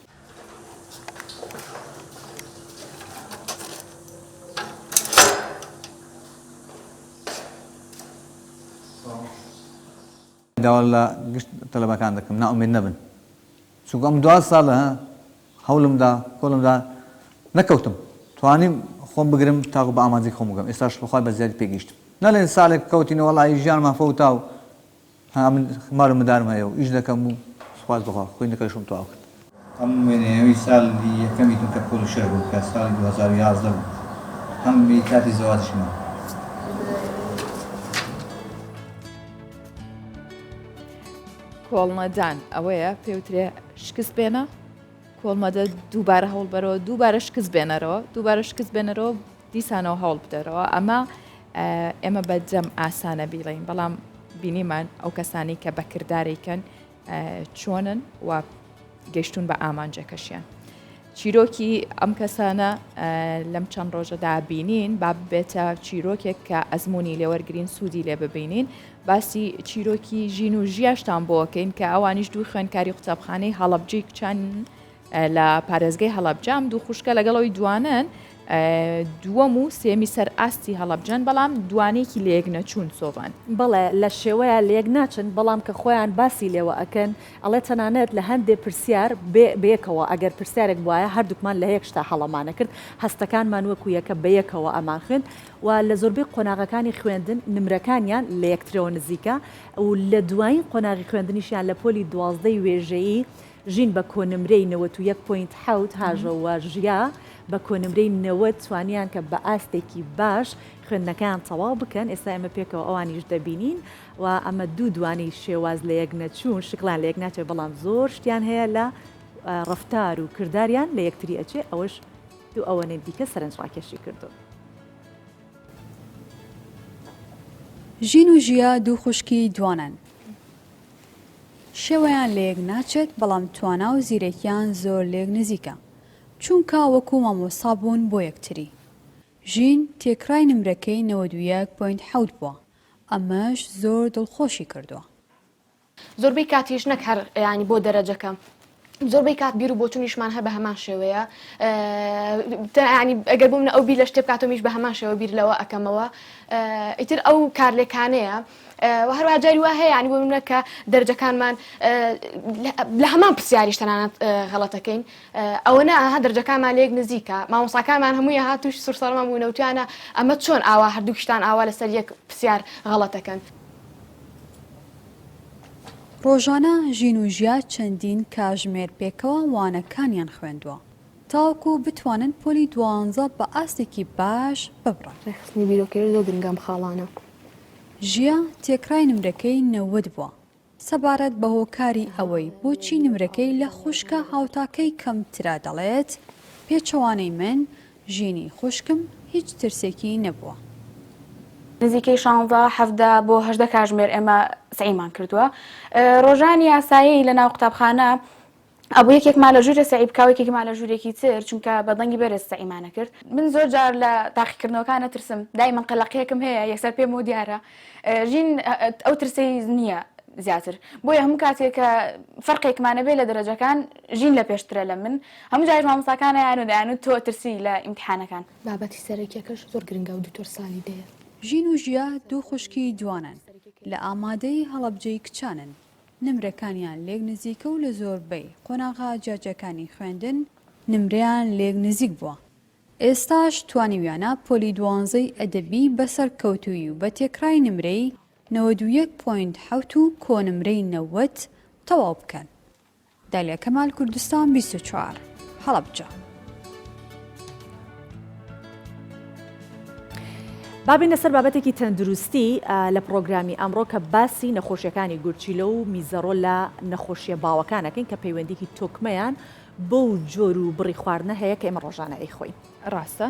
داوا لە گشت تەلەبەکان دەکەم نائومێد نەبن چونکە ئەم دوا ساڵە هەوڵم دا کۆڵم دا نەکەوتم توانیم خۆم بگرم تاکو بە ئامانجی خۆم بگەم ئێستاش بەخوای بە زیادی پێگەیشتم نەڵێن ساڵێک کەوتینە وەڵایی ژیانمان فەوتا و ها من مال و مدارم هەیە و ئیش دەکەم و سوپاس بەخوا خوێندنەکەشم تەواو کرد. ئەم وێنەیەوی ساڵی یەکەمی تون کە پۆلی شەش بوو کە ساڵی 2011 بوو هەم کاتی زەواجیشمە. کۆڵنەدان ئەوەیە پێوترێ شکست بێنە کۆڵمەدە دووبارە هەوڵبەرەوە دووبارە شکست بێنەرەوە دووبارە شکست بێنەرەوە دیسانەوە هەوڵ بدەرەوە ئەمە ئێمە بە جەم ئاسانە بیڵین بەڵام بینیمان ئەو کەسانی کە بەکردارێکن چۆنن و گەشتون بە ئامانجەکەشیان. چیرۆکی ئەم کەسانە لەم چەند ڕۆژەدا بینین با ببێتە چیرۆکێک کە ئەزمموی لێوەرگین سوودی لێ ببینین باسی چیرۆکی ژین و ژیاشتان بۆکەین کە ئەوانیش دوو خوێنکاری قوتابخانەی هەڵەبجەی کچان لە پارێزگەی هەڵەبجە ئەم دوو خوشکە لەگەڵ ئەوی دوانەن دووەم و سێمی سەر ئاستی هەڵەبجەن بەڵام دوانێکی لەیەک نەچوون سۆڤان. بەڵێ لە شێوەیا لەیەک ناچن بەڵام کە خۆیان باسی لێوە ئەکەن ئەڵێ تەنانەت لە هەندێ پرسیار بێ بەیەکەوە ئەگەر پرسیارێک بوایە هەردووکمان لە یەک شتا هەڵەمان ئەکرد هەستەکانمان وەکو یەکە بەیەکەوە ئەمان خوێند و لە زۆربەی قۆناغەکانی خوێندن نمرەکانیان لە یەکترەوە نزیکە و لە دوایین قۆناغی خوێندنیشیان لە پۆلی دوازدەی وێژەیی ژین بە کۆنمرەی 91 point حەوت هاژە و ژیا بە کۆنمرەی 90 توانیان کە بە ئاستێکی باش خوێندنەکەیان تەواو بکەن، ئێستا ئێمە پێکەوە ئەوانیش دەبینین و ئەمە دوو دوانەی شێواز لە یەک نەچوون، شکڵیان لە یەک ناچێت بەڵام زۆر شتیان هەیە لە ڕەفتار و کرداریان لە یەکتری ئەچێ، ئەوەش دوو ئەوەنەی دیکە سەرنجڕاکێشی کردوون. ژین و ژیا دوو خوشکی دوانەن. شێوەیان لەیەک ناچێت بەڵام توانا و زیرەکیان زۆر لێک نزیکە چونکە وەکو مامۆستا بوون بۆ یەکتری. ژین تێکرای نمرەکەی 91 point حەوت بووە ئەمەش زۆر دڵخۆشی کردووە. زۆربەی کاتیش نەک هەر یانی بۆ دەرەجەکە زۆربەی کات بیر و بۆچونیشمان هەر بە هەمان شێوەیە ینی ئەگەر بۆ منە ئەو بیر لە شتێ بکاتەوە میش بە هەمان شێوە بیر لەوە ئەکەمەوە ئیتر ئەو کارلێکانەیە و هەروە جاری وا هەیە ینی بۆ منە کە دەرجەکانمان لە هەمان پرسیاریش تەنانەت غەڵەتەکەین ئەوە نا ها دەرجەکانمان لێک نزیکە مامۆساکانمان هەمووی ها تووشی سوڕسەرمان بوونە وتیانە ئەمە چۆن ئاوا هەردووکیشتان ئاوا لەسەر یەک پرسیار غەڵەتەکەن. ڕۆژانە ژین و ژیا چەندین کاژمێر پێکەوە وانەکانیان خوێندووە تاوەکو بتوانن پۆلی دوانزە بە ئاستێکی باش ببڕن. ڕێکخستنی بیرۆکەیش زۆر گرنگە ئەم خاڵانە. ژیا تێکڕای نمرەکەی 90 بووە، سەبارەت بە هۆکاری ئەوەی بۆچی نمرەکەی لە خوشکە هاوتاکەی کەمترە دەڵێت، پێچەوانەی من، ژینی خوشکم هیچ ترسێکی نەبووە. نزیکەی شانزە، حەڤدە بۆ 18 کاژمێر ئێمە سەعیمان کردووە. ڕۆژانی یاسایی لە ناو قوتابخانە ئەبوو یەکێکمان لە ژوورێ سەعی بکا و یەکێکمان لە ژوورێکی تر، چونکە بە دەنگی بەرز سەعیمان ئەکرد. من زۆر جار لە تاقیکردنەوەکان ئەترسم، دایمەن قەلەقییەکم هەیە، یەکسەر پێمەوە دیارە. ژین ئەو ترسەی نییە زیاتر، بۆیە هەموو کاتێک کە فەرقێکمان ئەبێ لە دەرەجەکان، ژین لە پێشترە لە من. هەموو جاریش مامۆستاکان ئەیان و دەیانوت تۆ ئەترسی لە ئیمتیحانەکان. بابەتی سەرەکیەکەش زۆر گرنگە و دکتۆر سالی دەیە. ژین و ژیا دوو خوشکی جوانن، لە ئامادەیی هەڵەبجەی کچانن، نمرەکانیان لێک نزیکە و لە زۆربەی قۆناغە جیاجیاکانی خوێندن نمرەیان لێک نزیک بووە، ئێستاش توانیویانە پۆلی دوانزەی ئەدەبی بە سەرکەوتوویی و بە تێکڕای نمرەی 91 point حەوت و کۆنمرەی 90 تەواو بکەن. دالیا کەمال کوردستان 24 هەڵەبجە. با بێینە سەر بابەتێکی تەندروستی لە پڕۆگرامی ئەمڕۆ کە باسی نەخۆشیەکانی گورچیلە و میزەڕۆ لە نەخۆشیە باوەکان ئەکەین کە پەیوەندیکی تۆکمەیان بەو جۆر و بڕی خواردنە هەیە کە ئێمە ڕۆژانە ئەیخۆین. ڕاستە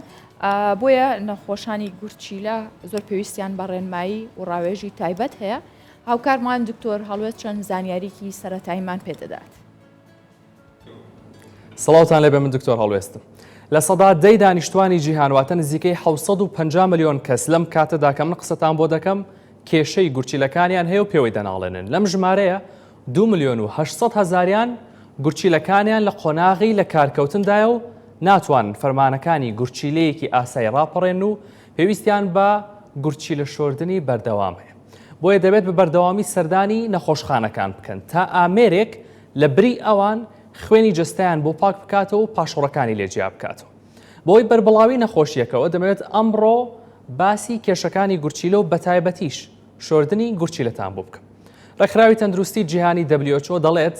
بۆیە نەخۆشانی گورچیلە زۆر پێویستیان بە ڕێنمایی و ڕاوێژی تایبەت هەیە هاوکارمان دکتۆر هەڵوێست چەند زانیاریکی سەرەتاییمان پێدەدات. سڵاوتان لێبێ من دکتۆر هەڵوێستم. 10% دانیشتوانی جیهان واتە نزیکەی 750 ملیۆن کەس لەم کاتەدا کە من قسەتان بۆ دەکەم کێشەی گورچیلەکانیان هەیە و پێوەی دەناڵێنن لەم ژمارەیە 2 ملیۆن و 800 هەزاریان گورچیلەکانیان لە قۆناغی لە کارکەوتندایە و ناتوانن فەرمانەکانی گورچیلەیەکی ئاسایی ڕاپەڕێن و پێویستیان بە گورچیلە شۆردنی بەردەوام هەیە. بۆیە دەبێت بە بەردەوامی سەردانی نەخۆشخانەکان بکەن تا ئامێرێک لە بری ئەوان خوێنی جەستەیان بۆ پاک بکاتەوە و پاشەڕۆکانی لێ جیا بکاتەوە. بەهۆی بەربڵاوی نەخۆشییەکەوە دەمەوێت ئەمڕۆ باسی کێشەکانی گورچیلە و بەتایبەتیش شۆردنی گورچیلەتان بۆ بکەم. ڕێکخراوی تەندروستی جیهانی WHO دەڵێت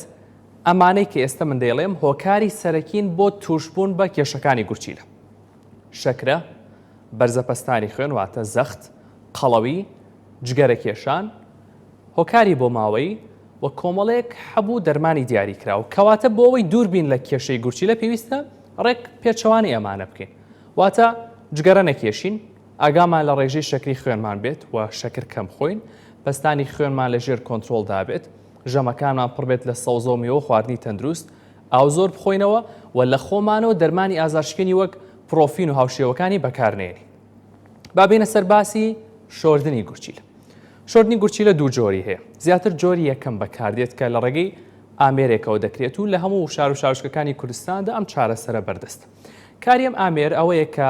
ئەمانەی کە ئێستە من دەیڵێم هۆکاری سەرەکین بۆ تووشبوون بە کێشەکانی گورچیلە. شەکرە، بەرزەپەستانی خوێن واتە زەخت، قەڵەوی، جگەرە کێشان، هۆکاری بۆماوەیی و کۆمەڵێک حەب و دەرمانی دیاریکراو. کەواتە بۆ ئەوەی دوور بین لە کێشەی گورچیلە پێویستە ڕێک پێچەوانەی ئەمانە بکەین. واتە جگەرە نەکێشین، ئاگامان لە ڕێژەی شەکری خوێنمان بێت و شەکر کەم بخۆین، پەستانی خوێنمان لە ژێر کۆنترۆڵدا بێت، ژەمەکانمان پڕ بێت لە سەوزە و میوە و خواردنی تەندروست، ئاو زۆر بخۆینەوە و لە خۆمانەوە دەرمانی ئازارشکێنی وەک پرۆفین و هاوشێوەکانی بەکارنێنین. با بێینە سەر باسی شۆردنی گورچیلە. شۆردنی گورچیلە دوو جۆری هەیە. زیاتر جۆری یەکەم بەکاردێت کە لە ڕێگەی ئامێرێکەوە دەکرێت و لە هەموو شار و شارۆچکەکانی کوردستاندا ئەم چارەسەرە بەردەستە. کاری ئەم ئامێر ئەوەیە کە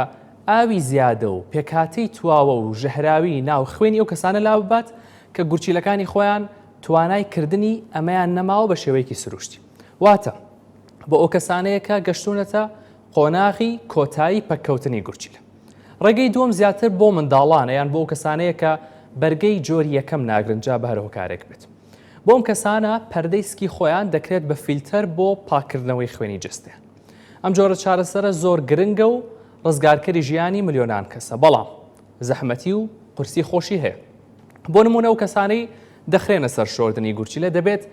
ئاوی زیادە و پێکهاتەی تواوە و ژەهراوی ناو خوێنی ئەو کەسانە لاببات کە گورچیلەکانی خۆیان توانای کردنی ئەمەیان نەماوە بە شێوەیەکی سروشتی. واتە بۆ ئەو کەسانەیە کە گەشتوونەتە قۆناغی کۆتایی پەککەوتنی گورچیلە. ڕێگەی دووەم زیاتر بۆ منداڵانە یان بۆ ئەو کەسانەیە کە بەرگەی جۆری یەکەم ناگرن جا بە هەر هۆکارێک بێت. بۆ ئەم کەسانە پەردەی سکی خۆیان دەکرێت بە فیلتەر بۆ پاککردنەوەی خوێنی جەستەیان. ئەم جۆرە چارەسەرە زۆر گرنگە و ڕزگارکەری ژیانی ملیۆنان کەسە، بەڵام زەحمەتی و قورسی خۆشی هەیە. بۆ نموونە ئەو کەسانەی دەخرێنە سەر شۆردنی گورچیلە دەبێت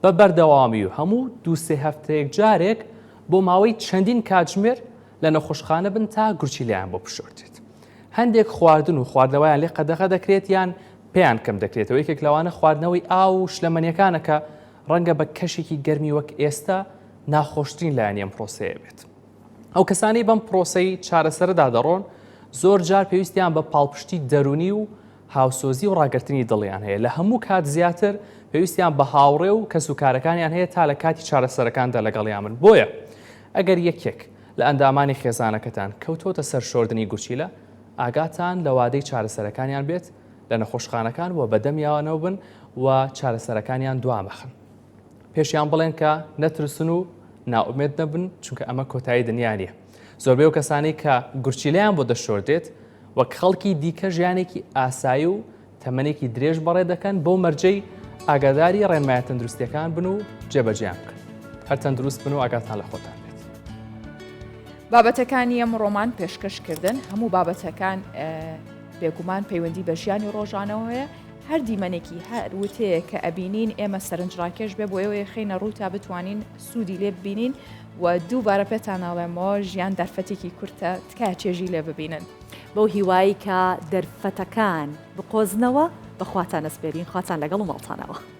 بە بەردەوامی و هەموو دوو سێ هەفتەیەک جارێک بۆ ماوەی چەندین کاتژمێر لە نەخۆشخانە بن تا گورچیلەیان بۆ بشۆردرێت. هەندێک خواردن و خواردنەوەیان لێ قەدەغە دەکرێت یان پێیان کەم دەکرێتەوە، یەکێک لەوانە خواردنەوەی ئاو و شلەمەنیەکانە کە ڕەنگە بە کەشێکی گەرمی وەک ئێستا ناخۆشترین لایەنی ئەم پرۆسەیە بێت. ئەو کەسانەی بەم پرۆسەی چارەسەرەدا دەڕۆن زۆر جار پێویستیان بە پاڵپشتی دەروونی و هاوسۆزی و ڕاگرتنی دڵیان هەیە، لە هەموو کات زیاتر پێویستیان بە هاوڕێ و کەسوکارەکانیان هەیە تا لە کاتی چارەسەرەکاندا لەگەڵیان بن، بۆیە ئەگەر یەکێک لە ئەندامانی خێزانەکەتان کەوتۆتە سەر شۆردنی گورچیلە ئاگاتان لە وادەی چارەسەرەکانیان بێت لە نەخۆشخانەکان و بەدەمیانەوە بن و چارەسەرەکانیان دوامەخەن. پێشیان بڵێن کە نەترسن و نائومێد نەبن چونکە ئەمە کۆتایی دنیا نییە. زۆربەی ئەو کەسانەی کە گورچیلەیان بۆ دەشۆردرێت وەک خەڵکی دیکە ژیانێکی ئاسایی و تەمەنێکی درێژ بەڕێ دەکەن بەو مەرجەی ئاگاداری ڕێنمایە تەندروستیەکان بن و جێبەجێیان بکەن. هەر تەندروست بن و ئاگاتان لە خۆتان بێت. بابەتەکانی ئەمڕۆمان پێشکەش کردن هەموو بابەتەکان بێگومان پەیوەندی بە ژیانی ڕۆژانەوە هەیە هەر دیمەنێکی هەر وتەیەک کە ئەبینین ئێمە سەرنجڕاکێش بێ بۆ ئێوەی خەینە ڕوو تا بتوانین سوودی لێ ببینین و دووبارە پێتان ئەڵێمەوە ژیان دەرفەتێکی کورتە تکایە چێژی لێ ببینن. بەو هیوایەی کە دەرفەتەکان بقۆزنەوە بە خواتان ئەسپێرین خواتان لەگەڵ و ماڵتانەوە.